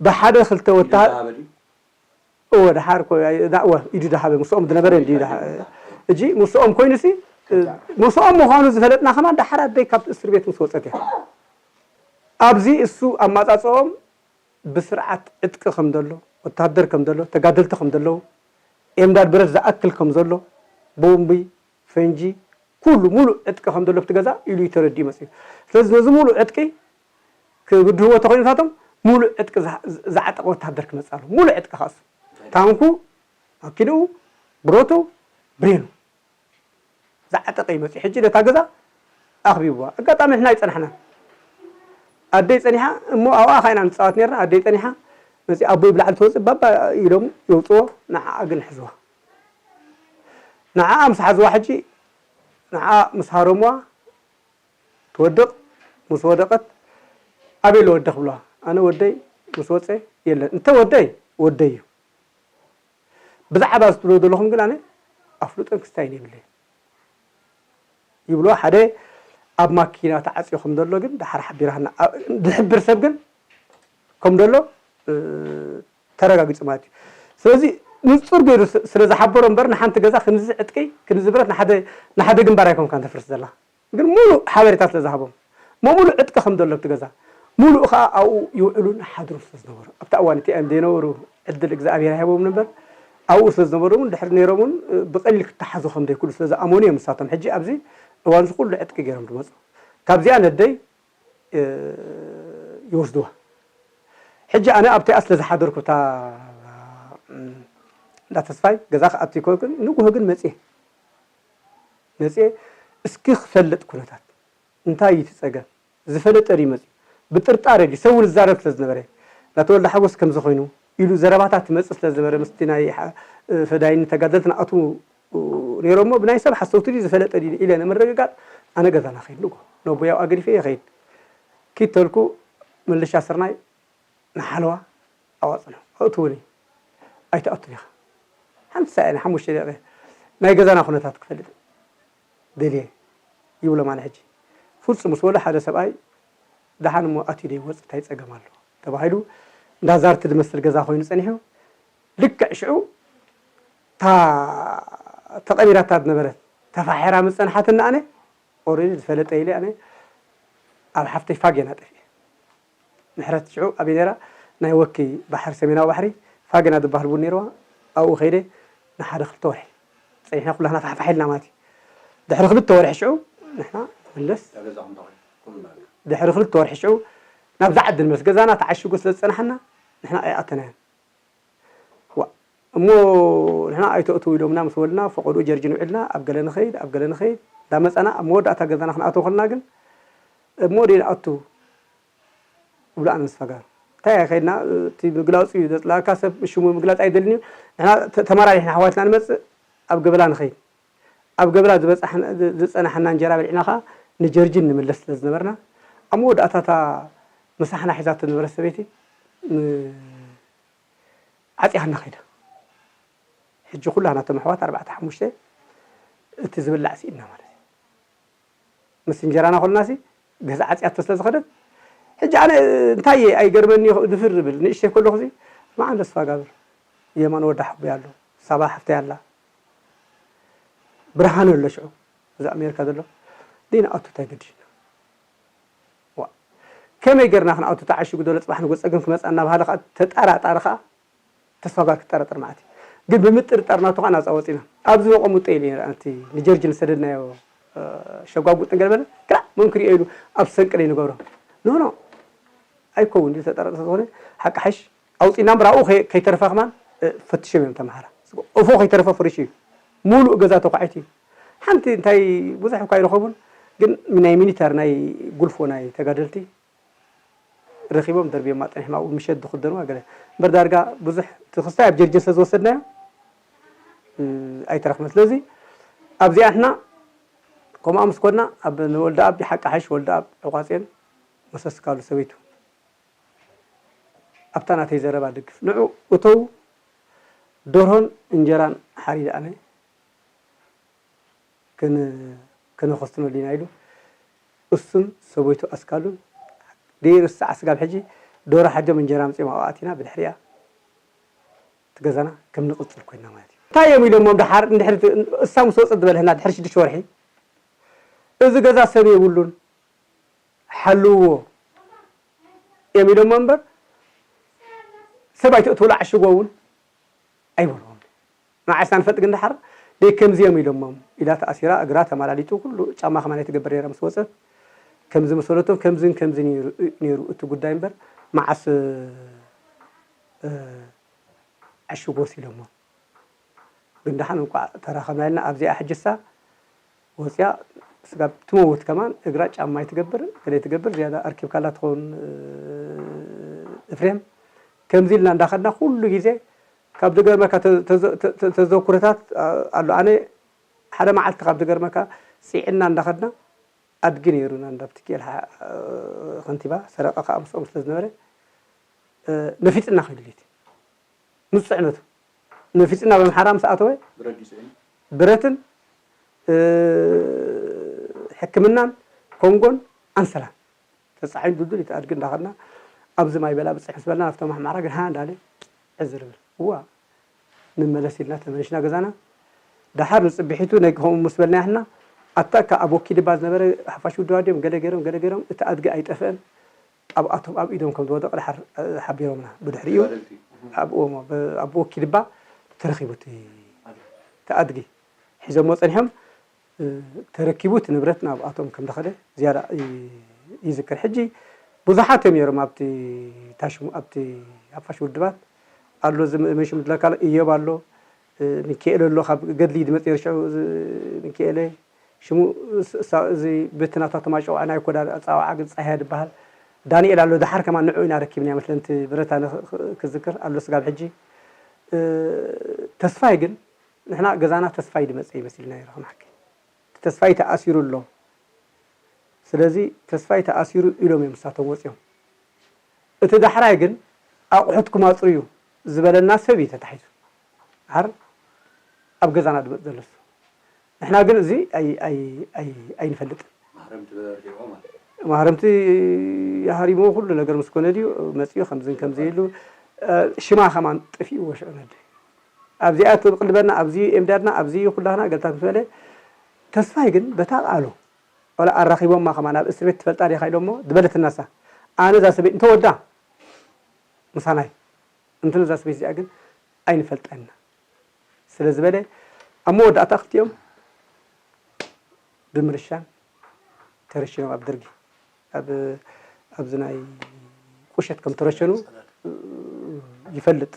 ብሓደ ክልተ ወተሃ እወ ድሓር እኮ እወ ኢዱ ድሃበ ምስኦም ዝነበረ እንዲ እጂ ምስኦም ኮይኑሲ ምስኦም ምዃኑ ዝፈለጥና ከማን ድሓር ኣደይ ካብ እስር ቤት ምስ ወፀት እያ። ኣብዚ እሱ ኣማፃፅኦም ብስርዓት ዕጥቂ ከም ዘሎ ወታደር ከም ዘሎ ተጋደልቲ ከም ዘለዉ ኤምዳድ ብረት ዝኣክል ከም ዘሎ ቦምቢ ፈንጂ ኩሉ ሙሉእ ዕጥቂ ከም ዘሎ ኣብቲ ገዛ ኢሉ እዩ ተረዲኡ መፅኡ። ስለዚ ነዚ ሙሉእ ዕጥቂ ክብድህዎ ተኮይኑ ንሳቶም ሙሉእ ዕጥቂ ዝዓጠቀ ወታደር ክመፅእ ኣለዎ። ሙሉእ ዕጥቂ ካሱ ታንኩ፣ ማኪንኡ፣ ብረቱ፣ ብሬኑ ዝዓጠቀ እዩ መፅኡ። ሕጂ ነታ ገዛ ኣኽቢብዋ። ኣጋጣሚ ንሕና ኣይፀናሕናን። ኣደይ ፀኒሓ እሞ ኣብኣ ካይና ንፃወት ነርና። ኣደይ ፀኒሓ መፂ ኣቦይ ብላዕሊ ትወፅእ ባባ ኢሎም የውፅዎ። ንዓኣ ግን ሕዝዋ። ንዓኣ ምስ ሓዝዋ ሕጂ ንዓኣ ምስ ሃረምዋ ትወድቕ። ምስ ወደቐት ኣበይ ኣሎ ወድኺ ብልዋ። ኣነ ወደይ ምስ ወፀ የለን። እንተ ወደይ ወደይ እዩ። ብዛዕባ እዚ ትብልዎ ዘለኹም ግን ኣነ ኣፍልጦን ክስታይን የብለይን ይብልዋ። ሓደ ኣብ ማኪና ተዓፅዩ ከም ዘሎ ግን ድሓር ሓቢርካና ዝሕብር ሰብ ግን ከም ዘሎ ተረጋጊፁ ማለት እዩ። ስለዚ ንፁር ገይሩ ስለ ዝሓበሮ እምበር ንሓንቲ ገዛ ክንዚ ዕጥቂ ክንዚ ብረት ንሓደ ግንባር ኣይኮንካን ተፍርስ ዘላ። ግን ሙሉእ ሓበሬታ ስለ ዝሃቦም እሞ ሙሉእ ዕጥቂ ከም ዘሎ ኣብቲ ገዛ ሙሉእ ከዓ ኣብኡ ይውዕሉን ሓድሩን ስለ ዝነበሩ ኣብቲ እዋን እቲ እዮም ዘይነበሩ ዕድል እግዚኣብሔር ኣይሃቦምን እምበር ኣብኡ ስለ ዝነበሩ እውን ድሕሪ ነይሮም እውን ብቀሊል ክተሓዙ ከም ዘይክእሉ ስለ ዝኣመኑ እዮም ንሳቶም ሕጂ ኣብዚ እዋን እዚ ኩሉ ዕጥቂ ገይሮም ዝመፁ። ካብዚኣ ነደይ ይወስድዋ። ሕጂ ኣነ ኣብቲኣ ስለ ዝሓደርኩ እታ እንዳ ተስፋይ ገዛ ክኣቱ ይኮንኩን ንጉሆ ግን መፅየ መፅየ እስኪ ክፈልጥ ኩነታት እንታይ እዩ እቲ ፀገም ዝፈለጠ ድዩ መፅዩ ብጥርጣረ ድዩ ሰብ እውን ዝዛረብ ስለ ዝነበረ ናተወልደ ሓጎስ ከምዚ ኮይኑ ኢሉ ዘረባታት ትመፅእ ስለ ዝነበረ ምስቲ ናይ ፈዳይን ተጋደልቲ ንኣቱ ነይሮሞ ብናይ ሰብ ሓሰውቲ ድዩ ዝፈለጠ ድዩ ኢለ ንምርግጋፅ ኣነ ገዛና ከይድ ንጎ ነቦይ ኣብኣ ገዲፈ እየ ከይድ ኪድ ተልኩ ምልሻ ስርናይ ንሓለዋ ኣዋፅኖ ኣእትውኒ ኣይትኣቱን ኢኻ ሓንቲ ሰዓት ሓሙሽተ ደቂቐ ናይ ገዛና ኩነታት ክፈልጥ ደልየ ይብሎ ማለት ሕጂ ፍፁም ምስ በሎ ሓደ ሰብኣይ ደሓን እሞ ኣትዩ ዶ ይወፅ እንታይ ፀገም ኣሎ ተባሂሉ እንዳ ዛርቲ ዝመስል ገዛ ኮይኑ ፀኒሑ ልክዕ ሽዑ እታ ተቐቢራታ ዝነበረት ተፋሒራ ምስ ፀንሓትና ኣነ ኦረዲ ዝፈለጠ ኢለ ኣነ ኣብ ሓፍተይ ፋጌና ጠፊኤ ምሕረት ሽዑ ኣበይ ነይራ ናይ ወኪ ባሕሪ ሰሜናዊ ባሕሪ ፋጌና ዝበሃል ቡን ነይርዋ ኣብኡ ከይደ ንሓደ ክልተ ወርሒ ፀኒሕና ኩላትና ፋሕፋሕ ኢልና ማለት እዩ ድሕሪ ክልተ ወርሒ ሽዑ ንሕና መለስ ድሕሪ ክልተ ወርሒ ሽዑ ናብዛ ዓዲ ንመለስ ገዛና ተዓሽጉ ስለ ዝፀናሓና ንሕና ኣይኣተናዮን እሞ ንሕና ኣይተእትው ኢሎምና ምስ በሉና ፈቐድኡ ጀርጂን ውዒልና ኣብ ገለ ንኸይድ ኣብ ገለ ንኸይድ እንዳመፀና ኣብ መወዳእታ ገዛና ክንኣተው ከለና ግን እሞ ደይ ንኣቱ ብሎ ኣነ ምስ ፈጋር እንታይ ከይድና እቲ ምግላፁ እዩ ዘፅላእካ ሰብ ሽሙ ምግላፅ ኣይደልን እዩ ንሕና ተመራሪሕና ኣሕዋትና ንመፅእ ኣብ ገበላ ንኸይድ ኣብ ገበላ ዝፀናሕና እንጀራ በሊዕና ከዓ ንጀርጂን ንምለስ ስለ ዝነበርና ኣብ መወዳእታ እታ ምሳሕና ሒዛቶ ዝነበረት ሰበይቲ ዓፅያና ከይዳ ሕጂ ኩላና እቶም ኣሕዋት ኣርባዕተ ሓሙሽተ እቲ ዝብላዕ ስኢንና ማለት እዩ ምስ እንጀራና ከለናሲ ገዛ ዓፅያቶ ስለ ዝኸደት ሕጂ ኣነ እንታይ እየ ኣይገርመኒ ድፍር ዝብል ንእሽተይ ከለኹ ሲ መዓን ተስፋ ጋብር የማን ወዳ ሓቦይ ኣሎ ሳባ ሓፍተይ ኣላ ብርሃን ኣሎ ሽዑ እዚ ኣሜሪካ ዘሎ ደይ ንኣቱ እንታይ ገድሽና ከመይ ገርና ክንኣቱ ተዓሽጉ ዘሎ ፅባሕ ንጎ ፀገም ክመፃ እናባሃለ ከዓ ተጠራጣሪ ከዓ ተስፋ ጋር ክጠራጠር ማለት እዩ ግን ብምጥርጣር ናቱ ከዓ ናፃ ወፂና ኣብዚ መቆሙጠ ኢሉ እቲ ንጀርጅ ንሰደድናዮ ሸጓጉጥ ንገርበለ ክላ መን ክሪኦ ኢሉ ኣብ ሰንቅለ ንገብሮ ኖኖ ኣይከውን ተጠራጠር ዝኾነ ሓቂ ሓሽ ኣውፂና እምበር ኣብኡ ከይ- ከይተረፈ ከማን እ፣ ፈትሾም እዮም ተምሃራ። እፎ ከይተረፈ ፍርሽ እዩ። ሙሉእ ገዛ ተኳዒት እዩ። ሓንቲ እንታይ ብዙሕ እኳ ኣይረኸቡን፣ ግን ናይ ሚኒተር ናይ ጉልፎ ናይ ተጋደልቲ ረኺቦም ደርብዮማ ፀኒሖም ኣብኡ ምሸት ዝኽደንዋ ገለ እምበር ዳርጋ ብዙሕ እቲ ክስታይ ኣብ ጀርጅን ስለ ዝወሰድናዮ እ፣ ኣይተረኽበን። ስለዚ ኣብዚኣ ንሕና ከምኣ ምስ ኮና ኣብ ንወልደኣብ ይሓቃሓሽ ወልደኣብ ዕቋፅዮን መሰስ ካሉ ሰበይቱ ኣብታ ናተይ ዘረባ ድግፍ ንዑ እተው ደርሆን እንጀራን ሓሪድ ኣነ ክን- ክነኸስትመሉ ኢና ኢሉ እሱን ሰበይቱ ኣስካሉን ደይርሳዕ ስጋብ ሕጂ ደሮ ሓጆም እንጀራ ኣምፂኦም ኣብኣት ኢና ብድሕሪኣ እቲ ገዛና ከም ንቕፅል ኮይና ማለት እዩ። እንታይ እዮም ኢሎሞም ደሓር እንድሕር እቲ- እሳ ምስ ወፅእ ዝበልህና ድሕሪ ሽዱሽተ ወርሒ እዚ ገዛ ሰብ የብሉን ሓልውዎ እዮም ኢሎሞ እምበር ሰብ ኣይትእትውሉ ዓሽጎ እውን ኣይበልዎም። ንዓይስ ኣንፈልጥ ግን ደሓር ደይ ከምዚ እዮም ኢሎሞም ኢላ ተኣሲራ እግራ ተመላሊጡ ኩሉ ጫማ ከማን ኣይትገብር ነይራ ምስ ወፀት ከምዚ መሰለቶም ከምዝን ከምዚ ነይሩ ነይሩ እቲ ጉዳይ እምበር መዓስ እ፣ ዓሽጎ ወሲሎሞ ግን ደሓን እንኳዕ ተራኸብና ኢልና ኣብዚኣ ሕጅሳ ወፅያ ስጋብ ትመውት ከማን እግራ ጫማ ኣይትገብር ገለ ትገብር ዝያዳ ኣርኪብካላ ትኸውን እ፣ እፍሬም ከምዚ ኢልና እንዳኸድና ኩሉ ግዜ ካብ ዝገርመካ ተ- ተዘ- ተ- ተ- ተዘክሮታት ኣ- ኣሎ ኣነ ሓደ መዓልቲ ካብ ዝገርመካ ፅዕና እንዳኸድና ኣድጊ ነይሩና እንዳብቲ ኪኤል ሓ- ከንቲባ ሰረቐ ከዓ ምስኦም ስለ ዝነበረ እ፣ ነፊፅና ከይዱ ለይቲ ምስ ፅዕነቱ ነፊፅና በምሓራ ምስ ኣተወ ብረትን እ፣ ሕክምናን ኮንጎን ኣንሰላን ተፃዒኑ ድልዱል እቲ ኣድጊ እንዳኸድና ኣብዚ ማይ በላ ብፅሕ ምስ በልና ናብቶም ኣሕማራ ግን ሃ እንዳለ ዕዝር ብል እዋ ንመለስ ኢልና ተመለሽና ገዛና። ደሓር ንፅብሒቱ ነግ ከምኡ ምስ በልና ያህና ኣታ እካ ኣብ ወኪ ድባ ዝነበረ ሓፋሽ ውድባ ድዮም ገለ ገይሮም ገለ ገይሮም እቲ ኣድጊ ኣይጠፍአን ኣብኣቶም ኣብ ኢዶም ከም ዝወደቐ ደሓር ሓቢሮምና ብድሕሪኡ ተጋደልቲ። ኣብኡ እሞ ብ- ኣብ ወኪ ድባ ተረኺቡ እቲ እቲ ኣድጊ ሒዞሞ ፀኒሖም ተረኪቡ እቲ ንብረት ናብኣቶም ከም ደኸደ ዝያዳ ይዝክር። ሕጂ ብዙሓት እዮም ነይሮም ኣብቲ ታሽሙ ኣብቲ ሓፋሽ ውድባት ኣሎ እዚ መሽሙ ድለካ እዮብ ኣሎ ሚካኤል ኣሎ ካብ ገድሊ ድመፅ ነሩ ሽዑ ሚካኤለ ሽሙ እዚ ብትናታ ተማጨው ናይ ኮዳ ኣፃዋዓ ግን ፀሃያ ድበሃል ዳንኤል ኣሎ ድሓር ከማ ንዑ ኢና ረኪብና መስለንቲ ብረታ ክዝክር ኣሎ ስጋብ ሕጂ ተስፋይ ግን ንሕና ገዛና ተስፋይ ድመፀ ይመስልና ይረኽም ሓቂ እቲ ተስፋይ ተኣሲሩ ኣሎ ስለዚ ተስፋይ ተኣሲሩ ኢሎም እዮም ንሳቶም ወፂኦም እቲ ዳሕራይ ግን ኣቑሑትኩም ኣፅርዩ ዝበለና ሰብ እዩ ተታሒዙ ድሓር ኣብ ገዛና ድመፅ ዘሎ ንሕና ግን እዚ ኣይንፈልጥን ማህረምቲ ሃሪሞ ኩሉ ነገር ምስ ኮነ ድዩ መፅኡ ከምዝን ከምዚ ኢሉ ሽማ ከማን ጥፊእዎ ሽዑ ነደ ኣብዚኣ ትቕልበና ኣብዚ ኤምዳድና ኣብዚ ኩላና ገልታት ምስ በለ ተስፋይ ግን በታ ቃሉ ወላ ኣራኺቦማ ከማን ኣብ እስር ቤት ትፈልጣ ዲኻ ኢሎሞ ዝበለትና እሳ ኣነ እዛ ሰበይቲ እንተወዳ ምሳናይ እንትን እዛ ሰበይቲ እዚኣ ግን ኣይንፈልጣን ኢና ስለ ዝበለ ኣብ መወዳእታ ክልቲኦም ብምርሻን ተረሽኖም ኣብ ደርጊ ኣብ ኣብዚ ናይ ቁሸት ከም ተረሸኑ ይፈልጥ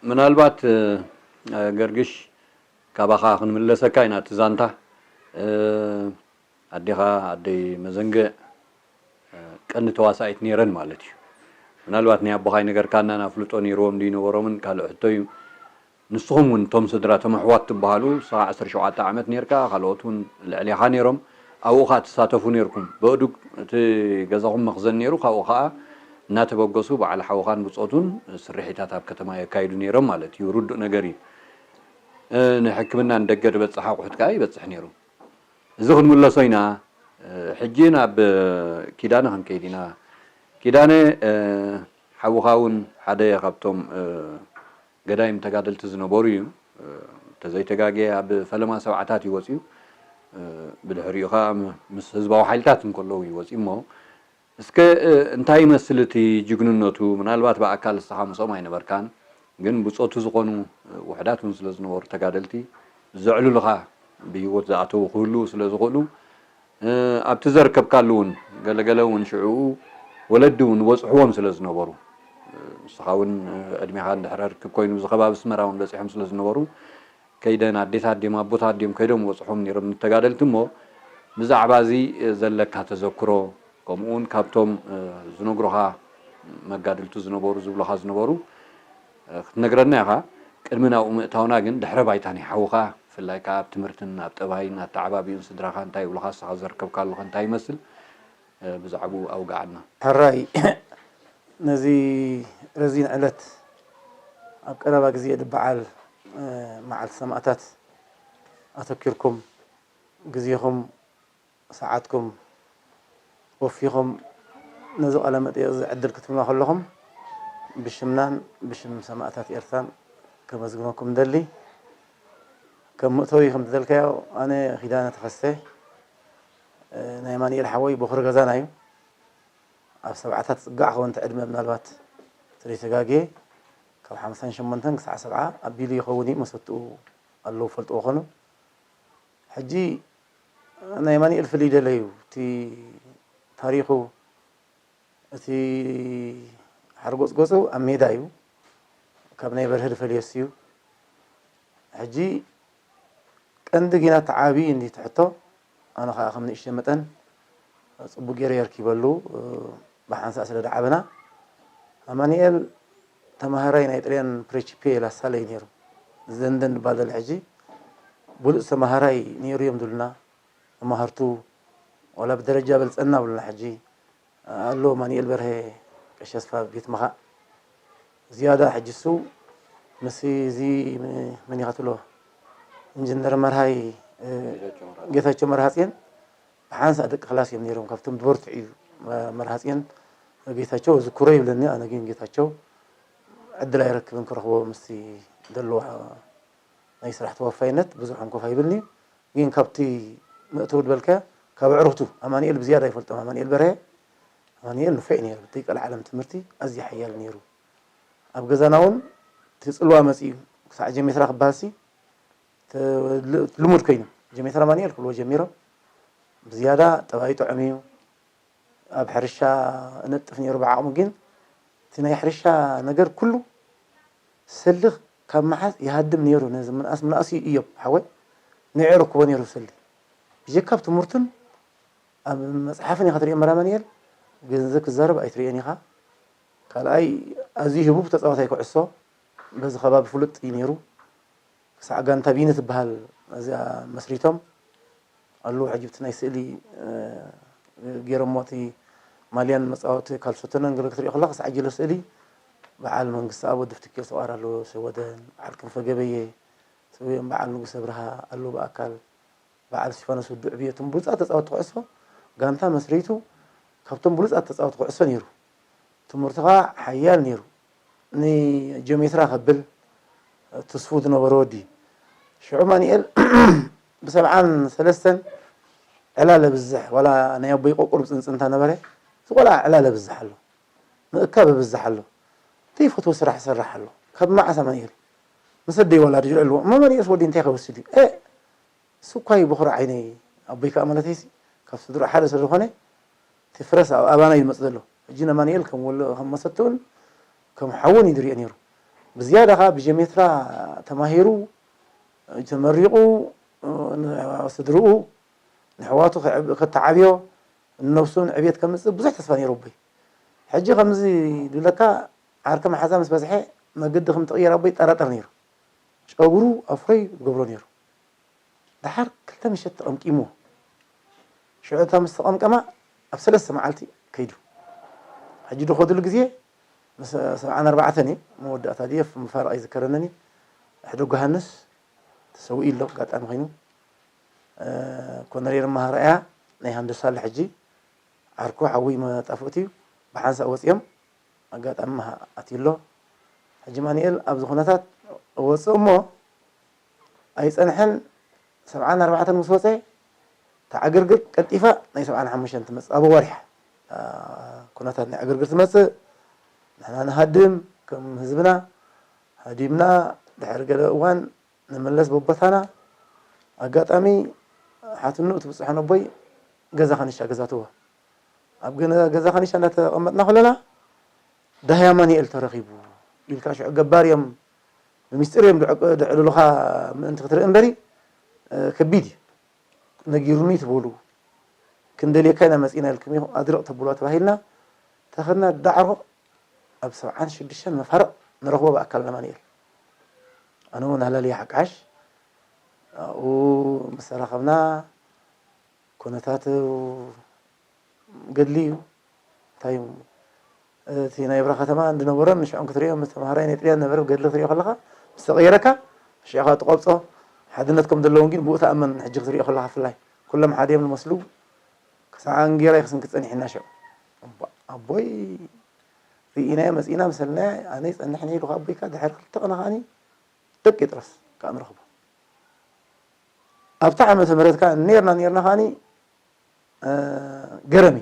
ምናልባት ገርግሽ ካባኻ ክንምለሰካ ኢና እቲ ዛንታ ኣዴኻ ኣደይ መዘንግዕ ቀንዲ ተዋሳኢት ነይረን ማለት እዩ ምናልባት ናይ ኣቦኻ ይነገርካና ናፍልጦ ነይርዎም ድዩ ነበሮምን ካልእ ሕቶ እዩ ንስኹም እውን እቶም ስድራ እቶም ኣሕዋት ትበሃሉ ንስኻ ዓሰርተ ሸውዓተ ዓመት ነይርካ ካልኦት እውን ልዕሌኻ ነይሮም ኣብኡ ኸዓ ትሳተፉ ነይርኩም በእዱግ እቲ ገዛኹም መኽዘን ነይሩ ካብኡ ኸዓ እናተበገሱ በዓል ሓውኻን ብፆቱን ስርሒታት ኣብ ከተማ የካይዱ ነይሮም ማለት እዩ ርዱእ ነገር እዩ ንሕክምና ንደገ ዝበፅሕ ኣቑሑት ከዓ ይበፅሕ ነይሩ እዚ ክንምለሶ ኢና ሕጂ ናብ ኪዳነ ክንከይድ ኢና ኪዳነ ሓውኻ እውን ሓደ ካብቶም ገዳይም ተጋደልቲ ዝነበሩ እዩ ተዘይተጋጌ ኣብ ፈለማ ሰብዓታት እዩ ወፅዩ ብድሕሪኡ ከዓ ምስ ህዝባዊ ሓይልታት እንከለዉ እዩ ወፅዩ እሞ እስከ እንታይ ይመስል እቲ ጅግንነቱ ምናልባት ብኣካል እስኻ ምስኦም ኣይነበርካን ግን ብፆቱ ዝኾኑ ውሕዳት እውን ስለ ዝነበሩ ተጋደልቲ ዘዕልሉኻ ብሂወት ዝኣተዉ ክህልዉ ስለ ዝኽእሉ ኣብቲ ዘርከብካሉ እውን ገለገለ እውን ሽዕኡ ወለዲ እውን ዝበፅሕዎም ስለ ዝነበሩ ንስኻ እውን ዕድሜኻ እንድሕረ ርክብ ኮይኑ፣ እዚ ከባቢ ኣስመራ እውን በጺሖም ስለ ዝነበሩ፣ ከይደን ኣዴታት ድዮም ኣቦታት ድዮም ከይዶም በጽሖም ነይሮም ንተጋደልቲ። እሞ ብዛዕባ እዚ ዘለካ ተዘክሮ፣ ከምኡ እውን ካብቶም ዝነግሩኻ መጋድልቱ ዝነበሩ ዝብሉኻ ዝነበሩ ክትነግረና ኢኻ። ቅድሚ ናብኡ ምእታውና ግን ድሕረ ባይታ ናይ ሓውኻ፣ ብፍላይ ከኣ ኣብ ትምህርትን ኣብ ጠባይን ኣተዓባቢኡን ስድራኻ እንታይ ይብሉኻ፣ ንስኻ ዘርከብካሉ ኸ እንታይ ይመስል? ብዛዕባኡ ኣውግዓና። ሕራይ፣ ነዚ ረዚን ዕለት ኣብ ቀረባ ግዜ በዓል መዓልቲ ሰማእታት ኣተኪርኩም ግዜኹም ሰዓትኩም ወፊኹም ነዚ ቃለ መጠይቕ እዚ ዕድል ክትህቡና ከለኹም ብሽምናን ብሽም ሰማእታት ኤርትራን ከመስግነኩም እደሊ። ከም መእተዊ ከም ዝበልካዮ ኣነ ኪዳነ ተኸስተ ናይ ኣማኑኤል ሓወይ ቦኽሪ ገዛና እዩ። ኣብ ሰብዓታት ዝጽጋዕ ክኸውን እቲ ዕድመ ምናልባት ተዘይተጋግየ ካብ ሓምሳን ሸሞንተን ክሳዕ ሰብዓ ኣቢሉ ይኸውን እዩ። መሰትኡ ኣለዉ ፈልጥዎ ኾኑ። ሕጂ ናይ ኣማኑኤል ፍልይ ደለ እዩ። እቲ ታሪኹ፣ እቲ ሓርጎጽጎጹ ኣብ ሜዳ እዩ። ካብ ናይ በርሀ ድፈልየስ እዩ። ሕጂ ቀንዲ ጊና ተዓቢ እንዲ ትሕቶ፣ ኣነ ኸኣ ከም ንእሽተይ መጠን ጽቡቅ ገይረ የርኪበሉ፣ ብሓንሳእ ስለ ደዓበና። ኣማኑኤል ተማሃራይ ናይ ጥልያን ፕሬቺፔ ላሳለ እዩ ነይሩ። ዘንደን ድባል ዘሎ ሕጂ ብሉጽ ተማሃራይ ነይሩ እዮም ዝብሉና መማህርቱ፣ ዋላ ብደረጃ በልጸና ብሉና ሕጂ። ኣሎ ኣማኑኤል በርሀ ቀሺ ኣስፋ ቤት መኻእ ዝያዳ ሕጂ እሱ ምስ እዚ መን ኢኻ ትብሎ ኢንጂነር መርሃይ ጌታቸው መርሃጽዮን ብሓንሳእ ደቂ ክላስ እዮም ነይሮም። ካብቶም ዝበርትዑ እዩ መርሃጽዮን ጌታቸው ዝክሮ ይብለኒ። ኣነ ግን ጌታቸው ዕድል ኣይረክብን ክረኽቦ ምስቲ ዘለዎ ናይ ስራሕ ተወፋይነት ብዙሕ እንኮፍ ኣይብልኒ። ግን ካብቲ መእተዊ ዝበልካዮ ካብ ኣዕሩኽቱ ኣማኑኤል ብዝያዳ ይፈልጦም። ኣማኑኤል በርሀ ኣማኑኤል ንፉዕ ነይሩ። እቲ ቀልዓለም ትምህርቲ ኣዝዩ ሓያል ነይሩ። ኣብ ገዛና እውን እቲ ጽልዋ መጺኡ ክሳዕ ጀሜትራ ክበሃልሲ ልሙድ ኮይኑ ጀሜትራ ኣማኑኤል ክብልዎ ጀሚሮም። ብዝያዳ ጠባይ ጥዑም እዩ። ኣብ ሕርሻ እነጥፍ ነይሩ ብዓቕሙ። ግን እቲ ናይ ሕርሻ ነገር ኩሉ ሰልኽ ካብ መሓዝ ይሃድም ነይሩ። ነዚ ምንኣስ ምንኣስ እዩ እዮም ሓወይ ንዕኡ ረክቦ ነይሩ ሰሊ ብጀካ ኣብ ትምህርቱን ኣብ መጽሓፍን ኢኻ ትሪኦ። መራማንኤል ገንዘብ ክዛረብ ኣይትሪኦን ኢኻ። ካልኣይ ኣዝዩ ህቡብ ተጻዋታይ ኩዕሶ በዚ ከባቢ ፍሉጥ እዩ ነይሩ። ክሳዕ ጋንታ ቢኒ ትበሃል እዚኣ መስሪቶም ኣለዉ። ሕጂ ብቲ ናይ ስእሊ ገይሮሞ እቲ ማልያን መጻወቲ ካልሶተነን ገለ ክትሪኦ ከለኻ ክሳዕ ጅለ ስእሊ በዓል መንግስቲ ኣብ ወዲ ፍትኬ ሰቋር ኣለዎ። ሰወደን በዓል ክንፈ ገበየ ሰውየን በዓል ንጉስ ኣብርሃ ኣለዉ ብኣካል በዓል እስቲፋኖስ ውዱ ዕብየቶም ብሉጻት ተጻወቲ ኩዕሶ ጋንታ መስሪቱ ካብቶም ብሉጻት ተጻወቲ ኩዕሶ ነይሩ። ትምህርቱ ኸኣ ሓያል ነይሩ። ንጀሜትራ ከብል ትስፉው ዝነበረ ወዲ። ሽዑ ማንኤል ብሰብዓን ሰለስተን ዕላል ኣብዝሕ ዋላ ናይ ኣቦይ ቆቁር ብጽንጽንታ ነበረ። እዚ ቆልዓ ዕላል ኣብዝሕ ኣሎ። ምእካብ ኣብዝሕ ኣሎ። ዘይፈትዎ ስራሕ ይሰርሕ ኣሎ። ካብ መዓስ ኣማንኤል ምስ ኣደይ ዋላ ድጅዕልዎ እሞ ማንኤልስ ወዲ እንታይ ከወስድ እዩ? ኤ እሱ እኳ እዩ በኹሪ ዓይነይ ኣቦይ ከዓ ማለተይሲ ካብ ስድራ ሓደ ስለ ዝኾነ እቲ ፍረስ ኣብ ኣባና እዩ ዝመፅእ ዘሎ። ሕጂ ነማንኤል ከም ወሎ ከም መሰትኡን ከም ሓውን እዩ ዝሪኦ ነይሩ። ብዝያዳ ከዓ ብጀሜትራ ተማሂሩ ተመሪቑ ንስድርኡ ንሕዋቱ ከተዓብዮ ንነብሱ ንዕብየት ከምፅእ ብዙሕ ተስፋ ነይሩ ኣቦይ። ሕጂ ከምዚ ዝብለካ ዓርኪ መሓዛ ምስ በዝሐ መገዲ ከም ትቕየር ኣቦይ ይጠራጠር ነይሩ። ጨጉሩ ኣፍሮይ ዝገብሮ ነይሩ። ደሓር ክልተ ምሸት ተቐምቂምዎ። ሽዑ እታ ምስ ተቐምቀማ ኣብ ሰለስተ መዓልቲ ከይዱ። ሕጂ ዝኸድሉ ግዜ ምስ ሰብዓን ኣርባዕተን እዩ መወዳእታ ድየ ምፋርቕ ኣይዝከረንን እዩ። ሕደጉ ሃንስ ተሰዊኡ ኣሎ ኣጋጣሚ ኮይኑ ኮነሬል መሃርያ ናይ ሃንደሳ ኣሎ ሕጂ ዓርኩ ሓዊ መጣፍእቲ እዩ ብሓንሳእ ወፂኦም ኣጋጣሚ ኣትዩ ኣሎ። ሕጂ ማንኤል ኣብዚ ኩነታት ወፅእ እሞ ኣይፀንሐን። ሰብዓን ኣርባዕተን ምስ ወፀ ተዓግርግር ቀልጢፋ ናይ ሰብዓን ሓሙሽተን ትመፅእ ኣብ ወሪሓ ኩነታት ናይ ዕግርግር ትመፅእ። ንሕና ንሃድም ከም ህዝብና ሃዲምና ድሕሪ ገለ እዋን ንመለስ በቦታና ኣጋጣሚ ሓትንኡ ትብፅሖ ነቦይ ገዛ ካንሻ ገዛትዋ ኣብ ገዛ ካንሻ እንዳተቐመጥና ከለና ዳህያ ኣማኑኤል ተረኺቡ ኢልካ ሽዑ ገባር እዮም ብሚስጢር እዮም ድዕቅ- ድዕልሉኻ ምእንቲ ክትርኢ እምበሪ እ፣ ከቢድ እዩ። ነጊሩኒ ትበሉ ክንደልየካ ኢና መፂና ኢልኩም ኢኹም ኣድርቕ ተብሉዋ ተባሂልና ተኸድና ዳዕሮ ኣብ ሰብዓን ሽዱሽተን መፋርቕ ንረኽቦ ብኣካል ኣማኑኤል ኣነ እውን ኣለልየ ሓቃሽ ኣብኡ ምስ ተራኸብና ኩነታት ገድሊ እዩ እንታይ እዩ እቲ ናይ ብራ ከተማ እንድነበሮን ንሽዖም ክትሪኦ ምስ ተምሃራይ ናይ ጥልያን ነበረ ገድሊ ክትሪኦ ከለኻ ምስ ተቐየረካ ሽዕኻ ትቆብፆ ሓድነት ከም ዘለውን ግን ብኡ ተኣመን ሕጂ ክትሪኦ ከለኻ ፍላይ ኩሎም ሓደ እዮም ዝመስሉ ክሳዕ እንጌራ ይክስንክት ፀኒሕና ሽዑ ኣቦይ ርኢናዮ መፂና መሰልናዮ ኣነ ይፀንሕኒ ኢሉ ኣቦይካ ድሕሪ ክልተ ቀነ ከዓኒ ደቂ ጥረስ ከዓ ንረኽቦ ኣብታ ዓመተ ምህረት ከዓ ኔርና ኔርና ከዓኒ ገረሚ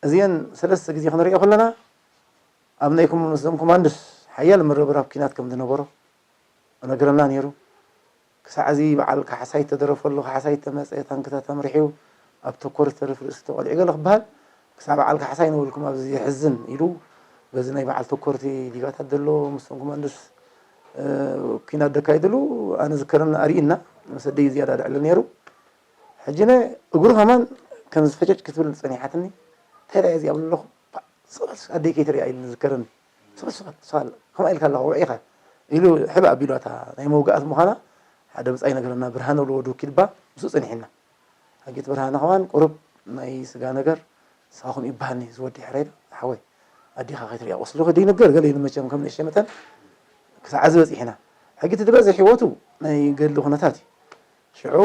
እዚአን ሰለስተ ግዜ ክንሪኦ ከለና ኣብ ናይ ኮም- ምስዞም ኮማንድስ ሓያል ምርብራብ ኪናት ከም ዝነበሮ እነግረና ነይሩ። ክሳዕ እዚ በዓል ካሕሳይ ተደረፈሉ፣ ካሕሳይ ተመፀ፣ ታንክታት ኣምርሕዩ፣ ኣብ ተኮር ዝተርፍ ርእሲ ተቆሊዑ ገለ ክበሃል ክሳዕ በዓል ካሕሳይ ንበልኩም ኣብዚ የሕዝን ኢሉ በዚ ናይ በዓል ተኮርቲ ዲጋታት ዘሎ ምስቶም ኮማንድስ ኪናት ደካይድሉ ኣነ ዝከረኒ ኣርእዩና መሰደይ ዝያዳ ድዕሊ ነይሩ። ሕጂ ነ እግሩ ከማን ከም ዝፈጨጭ ክትብል ጸኒሓትኒ። እንታይ ደኣ እዚኣ ብለኹ፣ ፓ፣ ስቕ በል ኣደይ ከይትሪኣ ኢሉ ዝከረኒ። ስቕ በል፣ ስቕ በል፣ ስቕ በል፣ ከምኣ ኢልካ ኣለኻ፣ ውዒኻ ኢሉ ሕብ ኣቢሉ፣ እታ ናይ መውጋእቲ ምዃና ሓደ ብጻይ ነገረና፣ ብርሃነ ብሎ ወዲ ወኪል እባ ምስኡ ጸኒሕና። ኣጌት ብርሃነ ከማን ቁሩብ ናይ ስጋ ነገር ንስኻ ከምኡ ይበሃልኒ፣ እዚ ወዲ ሕራይ ዶ ሓወይ፣ ኣዴኻ ከይትሪኣ ቁስሊ ከይደይንገር ገለ ኢሉ መቸም ከም ንእሽተይ መጠን ክሳዕ እዚ በጺሕና። ሕጂ እቲ ዝበዝሕ ህይወቱ ናይ ገድሊ ኩነታት እዩ። ሽዑ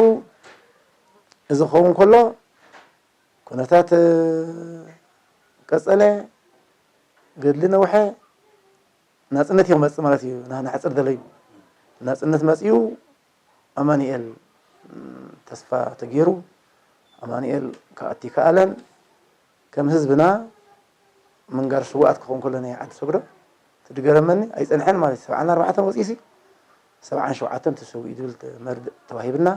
እዚ ክኸውን ከሎ ኩነታት ቀጸለ፣ ገድሊ ነውሐ፣ ናጽነት እዩ ክመጽእ ማለት እዩ። ናህና ሕጽር ደለዩ ናጽነት መጽዩ ኣማኑኤል ተስፋ ተገይሩ ኣማኑኤል ክኣቲ ከኣለን ከም ህዝብና ምንጋር ስውኣት ክኸውን ከሎ ናይ ዓዲ ሰግዶ ትድገረመኒ ኣይጸንሐን ማለት እዩ። ሰብዓን ኣርባዕተን ወፂሲ ሰብዓን ሸውዓተን ተሰዊኡ ዝብል መርድእ ተዋሂብና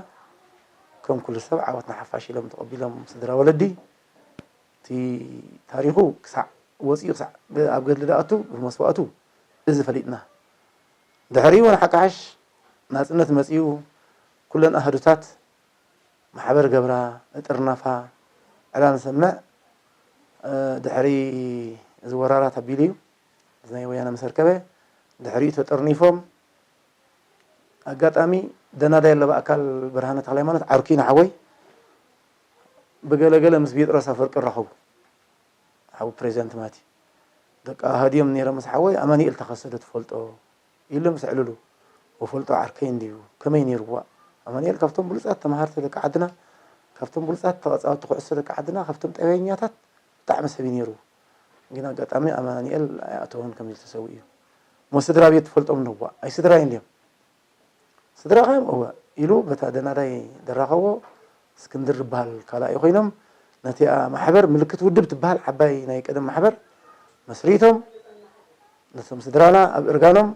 ከም ኩሉ ሰብ ዓወት ንሓፋሽ ኢሎም ተቐቢሎም ስድራ ወለዲ እቲ ታሪኹ ክሳዕ ወፂኡ ክሳዕ ኣብ ገድሊ ዝኣቱ ብመስዋእቱ እዚ ፈሊጥና ድሕሪኡ ንሓካሕሽ ናፅነት መፂኡ ኩለን ኣህዱታት ማሕበር ገብራ እጥርናፋ ዕላ ንሰምዕ ድሕሪ እዚ ወራራት ኣቢሉ እዩ እዚ ናይ ወያነ መሰርከበ ድሕሪኡ ተጠርኒፎም ኣጋጣሚ ደናዳይ ኣለባ ኣካል ብርሃነ ተክለሃይማኖት ዓርኩ ንሓወይ ብገለገለ ምስ ቢጥሮስ ኣፈወርቂ ይራኸቡ ሓው ፕሬዚዳንት ማቲ ደቂ ኣሃድዮም ነይረ ምስ ሓወይ ኣማኒኤል ተኸሰ ዶ ትፈልጦ ኢሉ ምስ ዕልሉ ወፈልጦ ዓርከይ እንድዩ ከመይ ነይሩ ዋእ ኣማኒኤል ካብቶም ብሉፃት ተምሃርቲ ደቂ ዓድና ካብቶም ብሉፃት ተፃወቲ ኩዕሶ ደቂ ዓድና ካብቶም ጠበኛታት ብጣዕሚ ሰብ እዩ ነይሩ ግን ኣጋጣሚ ኣማኒኤል ኣይኣተወን ከም ዝተሰው እዩ እሞ ስድራ ቤት ትፈልጦም ነዋ ኣይ ስድራይ እንድዮም ስድራኻ እዮም እወ ኢሉ በታ ደናዳይ ደራኸቦ እስክንድር ዝበሃል ካልኣይ ኮይኖም ነቲኣ ማሕበር ምልክት ውድብ ትበሃል ዓባይ ናይ ቀደም ማሕበር መስሪቶም ነቶም ስድራና ኣብ እርጋኖም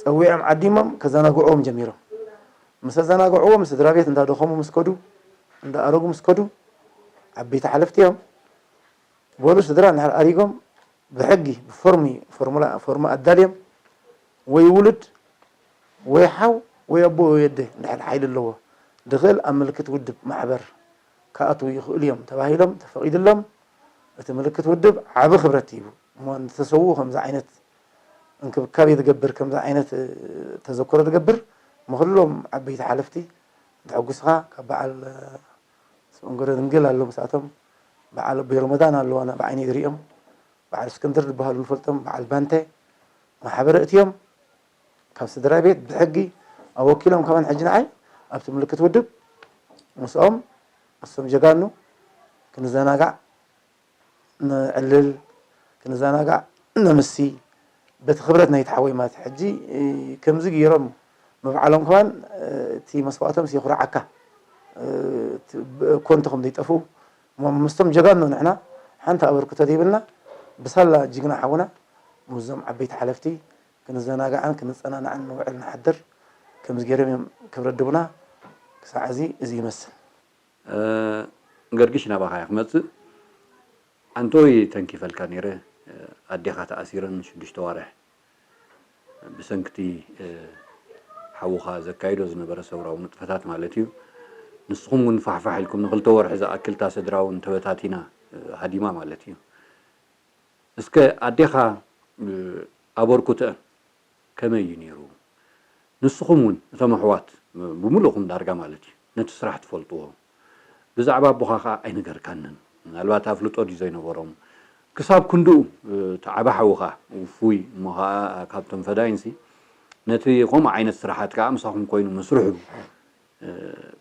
ፀዊዖም ዓዲሞም ከዘናግዕዎም ጀሚሮም ምስ ኣዘናግዕዎም ስድራ ቤት እንዳደኸሙ ምስ ከዱ እንዳኣረጉ ምስ ከዱ ዓበይቲ ሓለፍቲ እዮም በሉ ስድራ እንድሕር ኣሪጎም ብሕጊ ብፎርሚ ፎርሙላ ፎርማ ኣዳልዮም ወይ ውሉድ ወይ ሓው ወይ ኣቦ ወይ ኣደ እንድሕር ሓይሊ ኣለዎ ድኽእል ኣብ ምልክት ውድብ ማሕበር ክኣትዉ ይኽእሉ እዮም ተባሂሎም ተፈቒድሎም እቲ ምልክት ውድብ ዓቢ ክብረት እዩ እሞ ንተሰውኡ ከምዚ ዓይነት እንክብካቤ ዝገብር ከምዚ ዓይነት ተዘክሮ ዝገብር ንኹሎም ዓበይቲ ሓለፍቲ እንተሐጉስኻ ካብ በዓል ስብእንገረ ድንግል ኣሎ ምስኣቶም በዓል ኣቦይ ረመዳን ኣለዋና ብዓይነይ ዝሪኦም በዓል እስክንድር ዝበሃሉ ንፈልጦም በዓል ባንተ ማሕበረ እትዮም ካብ ስድራ ቤት ብሕጊ ኣወኪሎም ከማን ሕጂ ንዓይ ኣብቲ ምልክት ውድብ ምስኦም ምስቶም ጀጋኑ ክንዘናጋዕ ንዕልል ክንዘናጋዕ ነምሲ በቲ ክብረት ናይቲ ሓወይ ማለት ሕጂ ከምዚ ገይሮም ምብዓሎም ከማን እቲ መስዋእቶም የኹርዓካ ኮንቶ ከም ዘይጠፍኡ እሞ ምስቶም ጀጋኑ ንሕና ሓንቲ ኣበርክቶ ዘይብልና ብሳላ ጅግና ሓውና ምስዞም ዓበይቲ ሓለፍቲ ክንዘናጋዕን ክንፀናናዕን ንውዕል ንሓድር ከምዚ ገይሮም እዮም ክብረት ድቡና ክሳዕ እዚ እዚ ይመስል። ገርግሽ ናባኻ እየ ክመፅእ። ኣንቶይ ተንኪፈልካ ነይረ። ኣዴኻ ተኣሲረን ሽዱሽተ ዋርሕ ብሰንክቲ ሓውኻ ዘካይዶ ዝነበረ ሰውራዊ ንጥፈታት ማለት እዩ። ንስኹም እውን ፋሕፋሕ ኢልኩም ንክልተ ወርሒ ዝኣክል እታ ስድራ እውን ተበታቲና ሃዲማ ማለት እዩ። እስከ ኣዴኻ ኣበርኩተን ከመይ እዩ ነይሩ? ንስኹም እውን እቶም ኣሕዋት ብምልእኹም ዳርጋ ማለት እዩ ነቲ ስራሕ ትፈልጥዎ። ብዛዕባ ኣቦኻ ኸዓ ኣይነገርካንን። ምናልባት ኣፍልጦ ድዩ ዘይነበሮም? ክሳብ ክንድኡ እቲ ዓቢ ሓውኻ ውፉይ እሞ ኸዓ ካብቶም ፈዳይንሲ ነቲ ከምኡ ዓይነት ስራሓት ከኣ ምሳኹም ኮይኑ ምስርሑ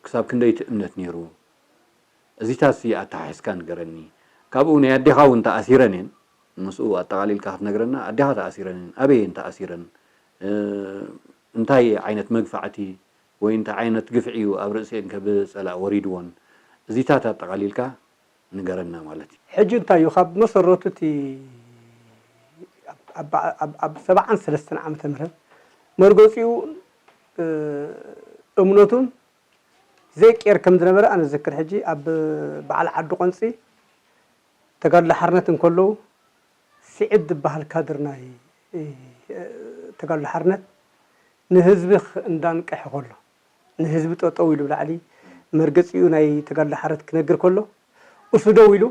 ክሳብ ክንደይ እቲ እምነት ነይሩ? እዚታሲ ኣተሓሒዝካ ንገረኒ። ካብኡ ናይ ኣዴኻ እውን ተኣሲረን እየን። ምስኡ ኣጠቓሊልካ ክትነግረና፣ ኣዴኻ ተኣሲረን እየን። ኣበይ እየን ተኣሲረን? እንታይ ዓይነት መግፋዕቲ ወይ እንታይ ዓይነት ግፍዒ እዩ ኣብ ርእሲኤን ከብጸላ ወሪድወን? እዚታት ኣጠቓሊልካ ንገረና ማለት እዩ። ሕጂ እንታይ እዩ፣ ካብ መሰረቱ እቲ ኣብ፣ ኣብ፣ ኣብ፣ ኣብ ሰብዓን ሰለስተን ዓመተ ምህረት መርገጺኡ፣ እ፣ እምነቱን ዘይቅየር ከም ዝነበረ ኣነ ዝዝክር። ሕጂ ኣብ በዓል ዓዲ ቆንጺ ተጋድሎ ሓርነት እንከለዉ፣ ስዒድ ዝበሃል ካድር ናይ፣ እ፣ ተጋድሎ ሓርነት ንህዝቢ ኽ-፣ እንዳንቀሐ ከሎ፣ ንህዝቢ ጠጠው ኢሉ ብላዕሊ መርገጺኡ ናይ ተጋድሎ ሓርነት ክነግር ከሎ፣ እሱ ደው ኢሉ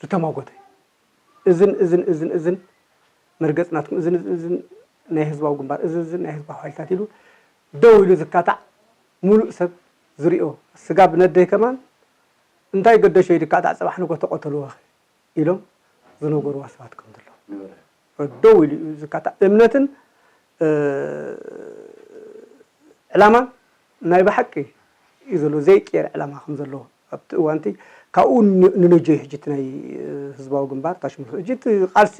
ዝተማጎተ። እዝን፣ እዝን፣ እዝን፣ እዝን መርገጽ ናትኩም፣ እዝን፣ እዝን፣ እዝን ናይ ህዝባዊ ግንባር፣ እዝን፣ እዝን ናይ ህዝባዊ ሓይልታት ኢሉ ደው ኢሉ ዝካታዕ፣ ሙሉእ ሰብ ዝሪኦ፣ ስጋ ብነደይ ከማን እንታይ ገደሾ ኢሉ ይካታዕ፣ ጽባሕ ንጎ ተቐተልዎ ኢሎም ዝነገርዋ ሰባት ከም ዘለዉ። ነበረ። ደው ኢሉ እዩ ዝካታዕ። እምነትን፣ እ፣ ዕላማን ናይ ብሓቂ እዩ ዘሎ፣ ዘይቅየር ዕላማ ከም ዘለዎ ኣብቲ እዋንቲ፣ ካብኡ ን-፣ ንነጆ እዩ ሕጂ እቲ ናይ፣ እ፣ ህዝባዊ ግንባር ታሽሙ። ሕጂ እቲ ቃልሲ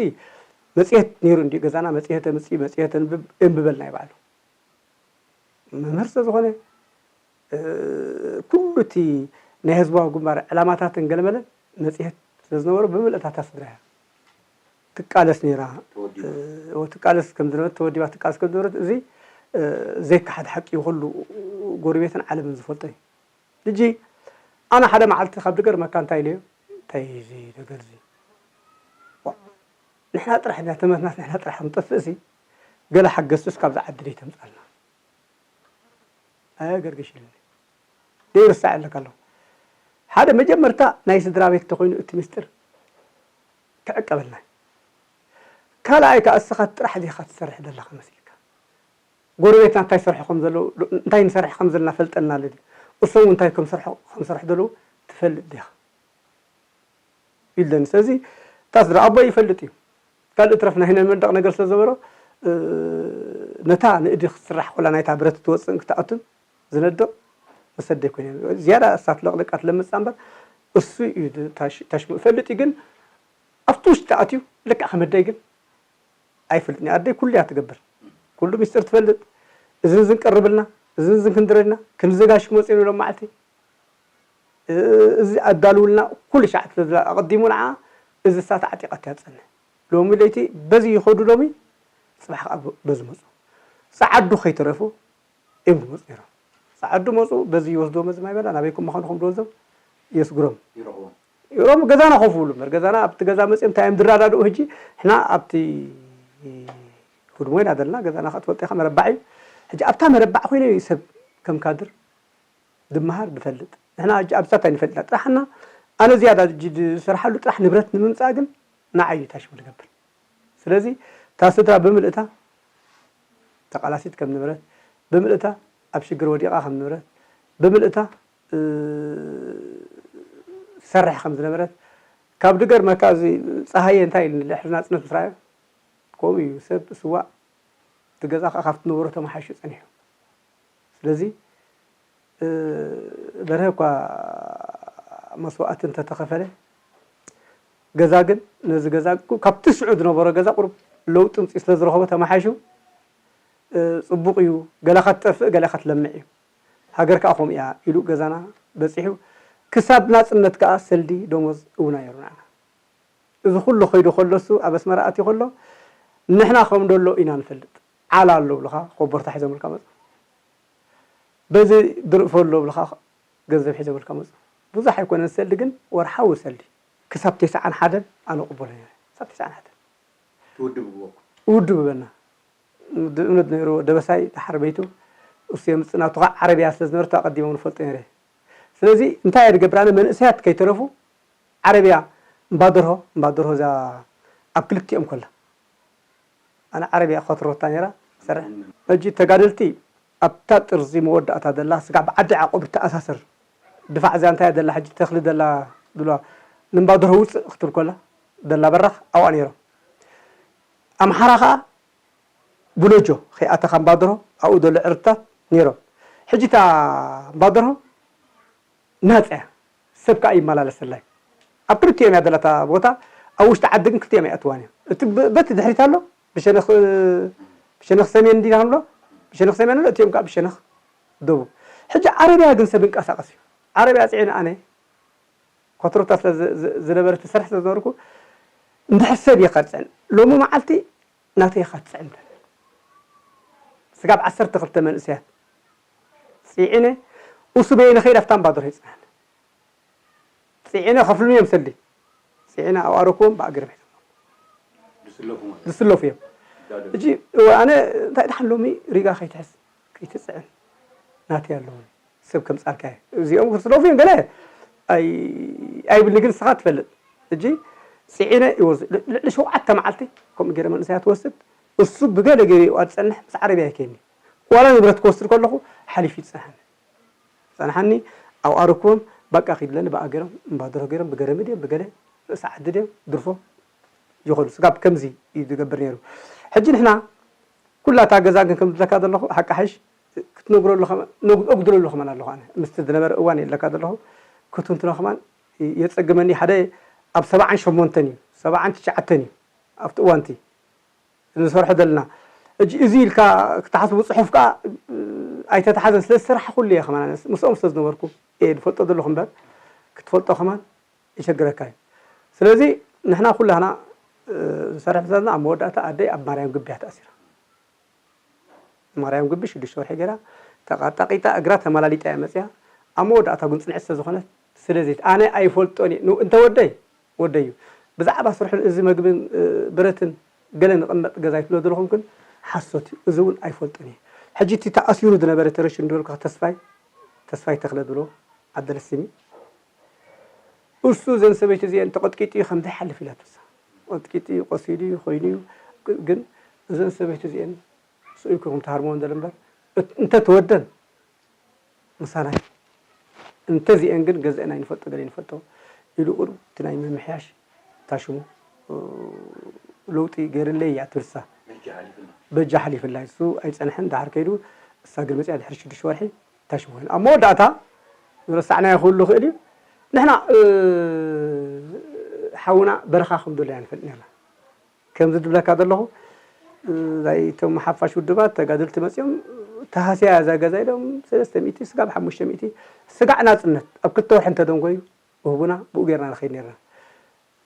መጽሔት ነይሩ እንድዩ ገዛና፣ መጽሔት ኣምጽእ፣ መጽሔት ኣንብብ፣ የንብበልና እዩ ባዕሉ። መምህር ስለ ዝኾነ፣ እ፣ ኩሉ እቲ ናይ ህዝባዊ ግንባር ዕላማታትን ገለመለን መጽሔት ስለ ዝነበሮ ብምልእታ እታ ስድራ እያ ትቃለስ ነይራ። ተወዲባ። እ፣ ትቃለስ ከም ዝነበረት፣ ተወዲባ ትቃለስ ከም ዝነበረት፣ እዚ፣ እ፣ ዘይከሓድ ሓቂ እዩ፣ ኩሉ ጎረቤትን ዓለምን ዝፈልጦ እዩ። ሕጂ ኣነ ሓደ መዓልቲ ካብ ድገርመካ እንታይ ኢለዮ፣ እንታይ እዩ እዚ ነገር እዚ? ዋ፣ ንሕና ጥራሕ ኢና ተመትናስ፣ ንሕና ጥራሕ ክንጠፍእሲ፣ ገለ ሓገዝቱስ ካብዛ ዓዲ ደይተምጻልና። ኣየገርግሽ ኢሉኒ። ደይርሳዕ ኣለካ ኣለኹ። ሓደ መጀመርታ ናይ ስድራ ቤት ተኾይኑ እቲ ምስጢር ክዕቀበልና እዩ። ካልኣይ ከኣ እስኻ ጥራሕ ዲኻ ትሰርሕ ዘለኻ መሲልካ? ጎረቤትና እንታይ ይሰርሑ ከም ዘለዉ፣ እንታይ ንሰርሕ ከም ዘለና ፈልጠና ኣለና። እሶም እንታይ ከም ሰርሑ፣ ከም ሰርሑ ዘለዉ ትፈልጥ ዲኻ? ኢለኒ። ስለዚ እታ ስድራ ኣቦይ ይፈልጥ እዩ። ካልእ ትረፍ ናይ ናይ መንደቕ ነገር ስለ ዘበሮ፣ እ፣ ነታ ንእዲ ክትስራሕ ኮላ ናይታ ብረት ትወጽእን ክትኣቱን ዝነድቕ መሰደይ ኮይነ። ዝያዳ እሳ ትለቕልቃ ትለምጻ እምበር እሱ እዩ ታሽ-፣ ታሽሙ ይፈልጥ እዩ። ግን ኣብቲ ውሽጢ ኣትዩ ልክዕ ከም ኣደይ ግን ኣይፈልጥን እዩ። ኣደይ ኩሉ እያ ትገብር። ኩሉ ሚስጥር ትፈልጥ። እዝን ዝን ቀርብልና፣ እዝን ዝን ክንድረልና፣ ክንዘጋሽ ክመጽኡ እዮም ኢሎም መዓልቲ። እ-፣ እዚ ኣዳልውልና ኩሉ ሻዕ ስለ ዝብላ ኣቐዲሙ ንዓ እዚ እሳ ተዓጢቓቶ እያ ትጸንሕ። ሎሚ ለይቲ በዚ ይኸዱ ሎሚ፣ ጽባሕ ከኣ በዚ መጹ። ጸዓዱ ከይተረፉ እዮም ዝመጹ ነይሮም። ጸዓዱ መጹ፣ በዚ ይወስድዎም፣ እዚ ማይ በላ ናበይኩም ምዃንኹም ዝወስዶም የስግሮም። ይረኽቦም። ይሮም ገዛና ኮፍ ይብሉ እምበር፣ ገዛና ኣብቲ ገዛ መጺኦም እንታይ እዮም ዝረዳድኡ? ሕጂ ንሕና ኣብቲ ህድሞ ኢና ዘለና፣ ገዛና ከኣ ትፈልጦ ኢኻ መረባዕ እዩ። ሕጂ ኣብታ መረባዕ ኮይነ እዩ ሰብ ከም ካድር ዝመሃር ዝፈልጥ። ንሕና ሕጂ ኣብዛ እንታይ ንፈልጥ ኢና? ጥራሕ እና ኣነ ዝያዳ ሕጂ ዝሰርሓሉ ጥራሕ ንብረት ንምምጻእ ግን ንዓይ እዩ ታሽሙ ዝገብር። ስለዚ እታ ስድራ ብምልእታ ተቓላሲት ከም ዝነበረት፣ ብምልእታ ኣብ ሽግር ወዲቓ ከም ዝነበረት፣ ብምልእታ፣ እ፣ ትሰርሕ ከም ዝነበረት፣ ካብ ድገርመካ እዚ ጸሃየ እንታይ ኢሉ ንድሕሪ ናጽነት ምስ ረኣዮ፣ ከምኡ እዩ ሰብ ስዋእ እቲ ገዛ ከኣ ካብቲ ነበሮ ተመሓይሹ ጸኒሑ። ስለዚ፣ እ፣ በርሀ እኳ መስዋእቲ እንተተኸፈለ፣ ገዛ ግን፣ ነዚ ገዛ፣ ካብቲ ሽዑ ዝነበሮ ገዛ ቁሩብ ለውጢ ምጽኡ ስለ ዝረኸቦ ተመሓይሹ፣ እ፣ ጽቡቕ እዩ፣ ገለኻ ትጠፍእ፣ ገለኻ ትለምዕ እዩ። ሃገር ከኣ ከምኡ እያ ኢሉ ገዛና በጺሑ፣ ክሳብ ናጽነት ከኣ ሰልዲ ደሞዝ እውን ኣይሩ ንዓና። እዚ ኩሉ ከይዱ ከሎ፣ እሱ ኣብ ኣስመራ ኣትዩ ከሎ፣ ንሕና ከም ደሎ ኢና ንፈልጥ። ዓላ ኣሎ ብልኻ፣ ኮቦርታ ሒዞምልካ መጹ። በዚ ድርፎ ኣሎ ብልኻ፣ ገንዘብ ሒዞምልካ መጹ። ብዙሕ ኣይኮነን ሰልዲ፣ ግን ወርሓዊ ሰልዲ። ክሳብ ተስዓን ሓደን ኣነ እቕበሎ ነይረ። ክሳብ ተስዓን ሓደን ትውድብዎ ውድብ በና እምነት ነይሩ። ደበሳይ ደሓር በይቱ እሱ የምፅእ ናቱ ከዓ ዓረብያ ስለ ዝነበረት ኣቐዲሞም ንፈልጦ ነይረ። ስለዚ እንታይ እየ ዝገብር ኣነ መንእሰያት ከይተረፉ ዓረብያ እምባደርሆ እምባደርሆ እዛ ኣብ ክልቲኦም ኮላ ኣነ ዓረብያ ኮትሮታ ነይራ ሰርሕ። ሕጂ ተጋደልቲ ኣብታ ጥርዚ መወዳእታ ዘላ ስጋዕ ብዓዲ ዓቆብ እተኣሳሰር ድፋዕ እዚኣ እንታይ እያ ዘላ ሕጂ ተኽሊ ዘላ ዝብላ ንእምባደርሆ ውፅእ ክትብል ኮላ ዘላ በራኽ ኣብኣ ነይሮም። ኣምሓራ ከዓ ብሎጆ ከይኣተኻ እምባደርሆ ኣብኡ ዘሎ ዕርድታት ነይሮም። ሕጂ እታ እምባደርሆ ናፃ እያ። ሰብ ከዓ ይመላለሰላ እዩ። ኣብ ክልቲኦም እያ ዘለታ ቦታ ኣብ ውሽጢ ዓዲ ግን ክልቲኦም ኣይኣትዋን እዮም። እቲ በ- በቲ ድሕሪት ኣሎ ብሸነኽ ብሸነኽ ሰሜን እንዲና ንብሎ ብሸነኽ ሰሜን ኣሎ እቲኦም ከዓ ብሸነኽ ደቡብ። ሕጂ ዓረብያ ግን ሰብ ይንቀሳቐስ እዩ። ዓረብያ ፅዒነ ኣነ ኮትሮታ ስለ ዝ- ዝ- ዝነበረ ትሰርሕ ስለ ዝነበርኩ እንድሕር ሰብ እየ ከፅዕን ሎሚ መዓልቲ ናተይ ኢኻ ትፅዕን ስጋብ ዓሰርተ ክልተ መንእሰያት ፅዒነ እሱ በየነ ከይድ ኣብታ እምባደርሆ ይፅዕን ፅዒነ ከፍሉኒ እዮም ሰልዲ ፅዒነ ኣብኣረክዎም ብኣገርም ሒዞም ዝስለፉ ማለት ዝስለፉ እዮም ይዳደሉ። እጂ እወ ኣነ እንታይ ድሓን ሎሚ ሪጋ ከይትሕዝ ከይትፅዕን ናተይ ኣለዎ ሰብ ከምፃልካ እየ እዚኦም ክስለፉ እዮም ገለ ኣይ- ኣይብልኒ ግን ንስኻ ትፈልጥ እጂ ፅዒነ ይወስድ ልዕሊ ሸውዓተ መዓልቲ ከምኡ ገይረ መንእሰያት ትወስድ እሱ ብገለ ገይሩ ይዋ ዝፀንሕ ምስ ዓረብያ ይከኒ ዋላ ንብረት ክወስድ ከለኹ ሓሊፉ ይፅንሐኒ ጸንሓኒ ኣብኣ ርክቦም በቃ ኪድ ለኒ ብኣ ገይሮም እምባደሮ ገይሮም ብገረሚ ድዮም ብገለ ርእሲ ዓዲ ድዮም ድርፎ ይኸዱ ስጋብ ከምዚ እዩ ዝገብር ነይሩ ሕጂ ንሕና ኩላ እታ ገዛ ግን ከም ዝብለካ ዘለኹ ሓቂ ሓይሽ ክትነግረሉ ከማን ነግ- ኣጉድለሉ ከማን ኣለኹ ኣነ ምስቲ ዝነበረ እዋን የለካ ዘለኹ ክትንትኖ ከማን የጸግመኒ ሓደ ኣብ ሰብዓን ሸሞንተን እዩ ሰብዓን ትሽዓተን እዩ ኣብቲ እዋንቲ ንሰርሖ ዘለና ሕጂ እዚ ኢልካ ክትሓስቡ ፅሑፍ ከዓ ኣይተተሓዘን ስለ ዝሰራሕ ኩሉ እየ ከማን ምስኦም ስለ ዝነበርኩ እየ ዝፈልጦ ዘለኹ እምበር ክትፈልጦ ከማን ይሸግረካ እዩ ስለዚ ንሕና ኩላህና ንሰርሕ ዘለና ኣብ መወዳእታ ኣደይ ኣብ ማርያም ግቢ እያ ተኣሲራ ማርያም ግቢ ሽዱሽተ ወርሒ ገይራ ተቃጣቂጣ እግራ ተመላሊጣ እያ መፅያ ኣብ መወዳእታ ግን ፅንዕቲ ስለዝኾነት ስለዚ ኣነ ኣይፈልጦን እየ እንተወደይ ወደዩ ብዛዕባ ስርሑን እዚ መግብን ብረትን ገለ ንቕመጥ ገዛ ይትብሎ ዘለኹም ግን ሓሶት እዩ እዚ እውን ኣይፈልጦን እየ ሕጂ እቲ ተኣሲሩ ዝነበረ ተረሽኑ ዝበልኩ ተስፋይ ተስፋይ ተኽለ ዝብሎ ዓደለ ስሚ እሱ እዘን ሰበይቲ እዚአን ተቐጥቂጡ እዩ ከም ዘይሓልፍ ኢላቶ እሳ ቀጥቂጡ እዩ ቆሲሉ እዩ ኮይኑ እዩ ግን እዘን ሰበይቲ እዚአን ስኢልኩም ትሃርምወን ዘሎ እምበር እንተትወደን ምሳና እዩ እንተዚአን ግን ገዛእና ይንፈልጦ ገለ ይንፈልጦ ኢሉ ቁሩብ እቲ ናይ ምምሕያሽ ታሽሙ ለውጢ ገይርለይ እያ ትብል እሳ በጃ ሓሊፍላ እሱ ኣይፀንሐን ዳሓር ከይዱ እሳ ግን መፅያ ድሕሪ ሽዱሽተ ወርሒ ታሽሙ ኮይኑ ኣብ መወዳእታ ዝረሳዕናዮ ክህሉ ይኽእል እዩ ንሕና ሓውና በረኻ ከም ዘሎ ኢና ንፈልጥ ነርና ከምዚ ዝብለካ ዘለኹ እቶም ሓፋሽ ውድባት ተጋደልቲ መፅኦም ተሃስያ እዛ ገዛ ኢሎም ሰለስተ ሚእቲ ስጋብ ሓሙሽተ ሚእቲ ስጋዕ ናፅነት ኣብ ክልተ ወርሒ እንተደንጎዩ ውህቡና ብኡ ጌርና ንኸይድ ኔርና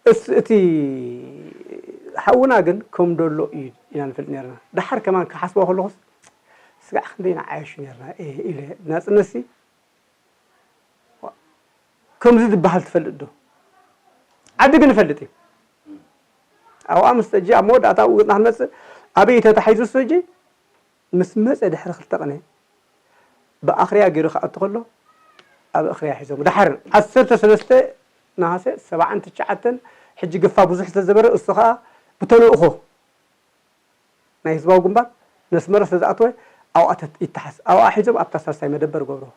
እስ እቲ ሓውና ግን ከም ደሎ እዩ ኢና ንፈልጥ ኔርና ደሓር ከማን ክሓስቦ ከለኹስ ስጋዕ ክንደይ ንዓየሹ ኔርና ኢለ ናፅነትሲ ከምዚ ዝበሃል ትፈልጥ ዶ? ዓዲ ግን ይፈልጥ እዩ። ኣብኣ ምስ ጠጂ ኣብ መወዳእታ ውግጥና ክንመፅእ ኣበይ ተታሒዙ እሱ ሕጂ ምስ መፀ ድሕሪ ክልተ ቅነ ብኣኽርያ ገይሩ ክኣቱ ከሎ ኣብ እኽርያ ሒዞም ድሓር ዓሰርተ ሰለስተ ነሃሰ ሰብዓን ትሽዓተን ሕጂ ግፋ ብዙሕ ስለዝነበረ እሱ ከዓ ብተልእኾ ናይ ህዝባዊ ግንባር ነስመረ ስለዝኣተወ ኣብኣ ይተሓዝ ኣብኣ ሒዞም ኣብታ ሳልሳይ መደበር ገብርዎ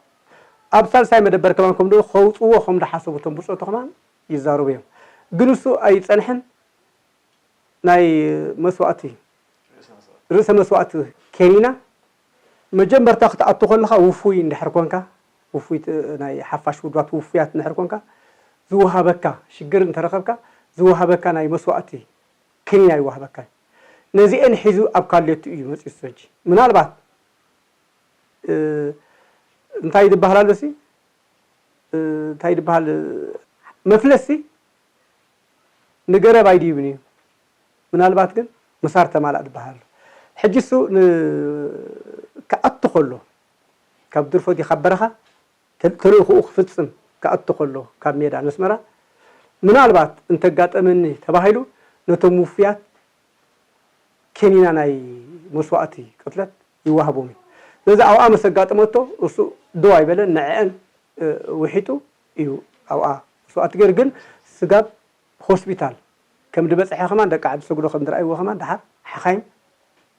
ኣብ ሳልሳይ መደበር ከማን ከም ከውፅዎ ከም ዝሓሰቡ እቶም ብፆቱ ከማን ይዛረቡ እዮም ግን እሱ ኣይፀንሐን ናይ መስዋእቲ ርእሰ መስዋእቲ ከኒና መጀመርታ ክትኣቱ ከለካ ውፉይ እንድሕር ኮንካ ውፉይ ናይ ሓፋሽ ውድባት ውፉያት እንድሕር ኮንካ ዝወሃበካ ሽግር እንተረከብካ ዝወሃበካ ናይ መስዋእቲ ከኒና ይወሃበካ ነዚኤን ሒዙ ኣብ ካሌቱ እዩ መፂኡ ሰጂ ምናልባት እንታይ ዝበሃል ኣሎ ሲ እንታይ ዝበሃል መፍለሲ ንገረብ ኣይድይብን እዩ ምናልባት ግን ምሳር ተማላእ ዝበሃል ኣሎ ሕጂ እሱ ክኣቱ ከሎ ካብ ድርፎ ዲ ካብ በረኻ ተልእኽኡ ክፍፅም ክኣቱ ከሎ ካብ ሜዳ ነስመራ ምናልባት እንተጋጠመኒ ተባሂሉ ነቶም ውፉያት ከኒና ናይ መስዋእቲ ቅትለት ይወሃቦም እዩ። ስለዚ ኣብኣ ምስ ኣጋጠመቶ እሱ ደው ኣይበለን፣ ንዕአን ውሒጡ እዩ ኣብኣ መስዋእቲ ገይሩ። ግን ስጋብ ሆስፒታል ከም ዝበፅሐ ከማን ደቂ ዓዲ ሰግዶ ከም ዝረኣይዎ ከማን ደሓር ሓኻይም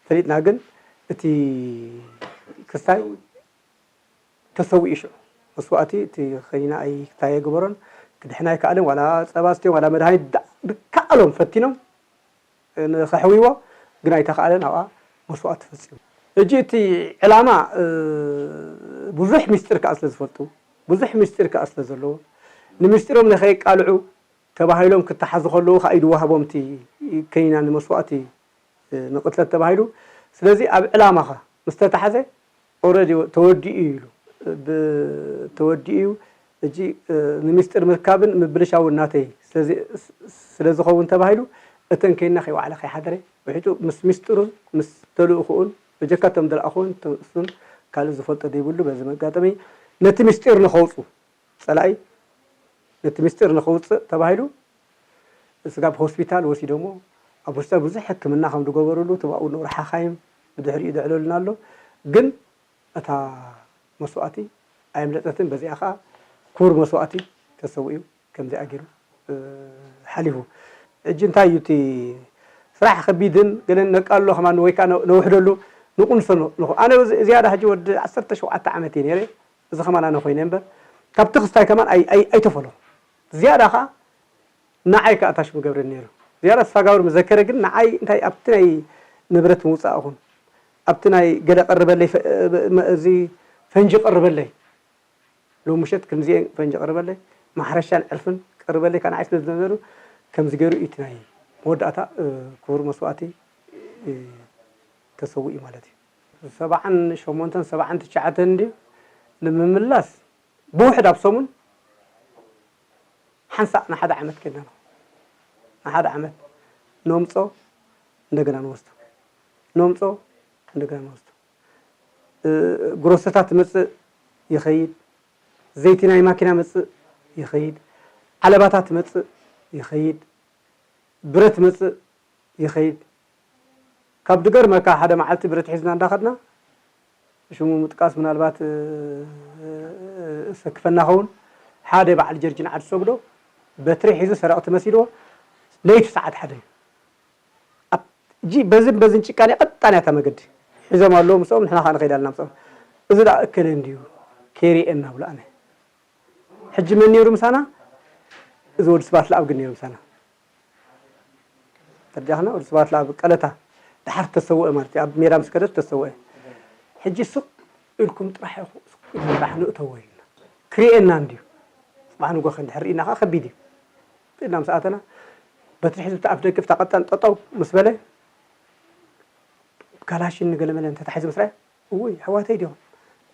ፈሊጥና። ግን እቲ ክስታይ ተሰዊኡ ሽዑ መስዋእቲ እቲ ከኒና ኣይክታይ ኣይግበሮን፣ ክድሕን ኣይከኣልን። ዋላ ፀባ ስትዮም ዋላ መድሃኒት ዳ- ብከኣሎም ፈቲኖም ንኸሕውይዎ ግን ኣይተኻእለን። ኣብኣ መስዋእቲ ፈፂሙ። ሕጂ እቲ ዕላማ ብዙሕ ሚስጢር ከዓ ስለ ዝፈልጡ፣ ብዙሕ ሚስጢር ከዓ ስለ ዘለዎ፣ ንምስጢሮም ንኸየቃልዑ ተባሂሎም ክተሓዙ ከለዉ ከዓ ኢድ ዋህቦም እቲ ከኒና ንመስዋእቲ ንቕትለት ተባሂሉ። ስለዚ ኣብ ዕላማኻ ምስ ተታሕዘ ኦረዲ ተወዲኡ እዩ ኢሉ ተወዲኡ እዩ። ሕጂ ንምስጢር ምርካብን ምብልሻውን ናተይ ስለዝኸውን ተባሂሉ እተን ከይና ከይዋዕለ ከይሓደረ ውሒጡ ምስ ሚስጥሩን ምስ ተልእኹኡን በጀካ እቶም ዝለኣኹን እሱን ካልእ ዝፈልጦ ዘይብሉ። በዚ መጋጠሚ ነቲ ምስጢር ንኸውፁ ፀላኢ ነቲ ምስጢር ንኸውፅእ ተባሂሉ ስጋብ ሆስፒታል ወሲዶሞ ኣብ ሆስፒታል ብዙሕ ሕክምና ከም ዝገበሩሉ እቶም ኣብኡ ዝነበሩ ሓኻይም ብድሕሪኡ ዘዕለሉና ኣሎ። ግን እታ መስዋእቲ ኣየምለጠትን። በዚኣ ከዓ ክቡር መስዋእቲ ተሰዊኡ ከምዚኣ ገይሩ ሓሊፉ። ሕጂ እንታይ እዩ እቲ ስራሕ ከቢድን ገለን ነቃሎ ከማን ወይ ከዓ ነውሕደሉ ንቁንሶ ንኹ ኣነ ዝያዳ ሕጂ ወዲ ዓሰርተ ሸውዓተ ዓመት እየ ነይረ። እዚ ከማን ኣነ ኮይነ እምበር ካብቲ ክስታይ ከማን ኣይተፈለኹ። ዝያዳ ከዓ ንዓይ ከዓ ታሽሙ ገብረ ነይሩ። ዝያዳ ተሳጋብር ምዘከረ ግን ንዓይ እንታይ ኣብቲ ናይ ንብረት ምውፃእ ኹን ኣብቲ ናይ ገለ ቀርበለይ እዚ ፈንጂ ቀርበለይ ሎም ምሸት ከምዚኤ ፈንጂ ቀርበለይ ማሕረሻን ዕርፍን ቀርበለይ ከዓ ንዓይ ስለ ዝነበሩ ከምዚ ገይሩ እቲ ናይ መወዳእታ ክቡር መስዋእቲ ተሰዊኡ ማለት እዩ። ሰብዓን ሸሞንተን ሰብዓን ትሽዓተን እንድዩ ንምምላስ ብውሕድ ኣብ ሰሙን ሓንሳእ ንሓደ ዓመት ከድና ንሓደ ዓመት ነምጾ እንደገና ንወስዶ ነምጾ እንደገና ንወስዶ ግሮሰታት መጽእ ይኸይድ ዘይቲ ናይ ማኪና መጽእ ይኸይድ ዓለባታት መጽእ ይኸይድ ብረት መጽእ ይኸይድ ካብ ድገርመካ ሓደ መዓልቲ ብረት ሒዝና እንዳኸድና ሽሙ ምጥቃስ ምናልባት ሰክፈና ኸውን ሓደ በዓል ጀርጅን ዓዲ ሰግዶ በትሪ ሒዙ ሰረቕቲ መሲልዎ ለይቲ ሰዓት ሓደ እዩ። በዚ በዝን ጭቃን ቀጣን ያታ መገዲ ሒዞም ኣለዉ ምስኦም ንሕና ከዓ ንኸይድ ኣለና ምስኦም እዚ ደኣ እከለ እንድዩ ከይሪኤና ብሎ ኣነ ሕጂ መን ነይሩ ምሳና እዚ ወዲ ስብሓት ለኣብ ግን ነይሩ ምሳና ተርዲእኽና ወዲ ስብሓት ለኣብ ቀለታ ድሓር ተሰውአ ማለት እዩ ኣብ ሜዳ ምስ ከደ ተሰውአ ሕጂ ሱቕ ኢልኩም ጥራሕ ኢኹ ሱቕ ኢልኩም ጥራሕ ንእተዎ ኢልና ክሪኤና እንድዩ ጽባሕ ንጎ ከንድሕር ርኢና ከዓ ከቢድ እዩ ኢልና ምስ ኣተና በትሪ ሒዙ እቲ ኣፍ ደገ ፍታ ቀጣን ጠጠው ምስ በለ ካላሽን ንገለመለ እንተታሒዙ ምስ ረኣየ እውይ ኣሕዋተይ ድዮም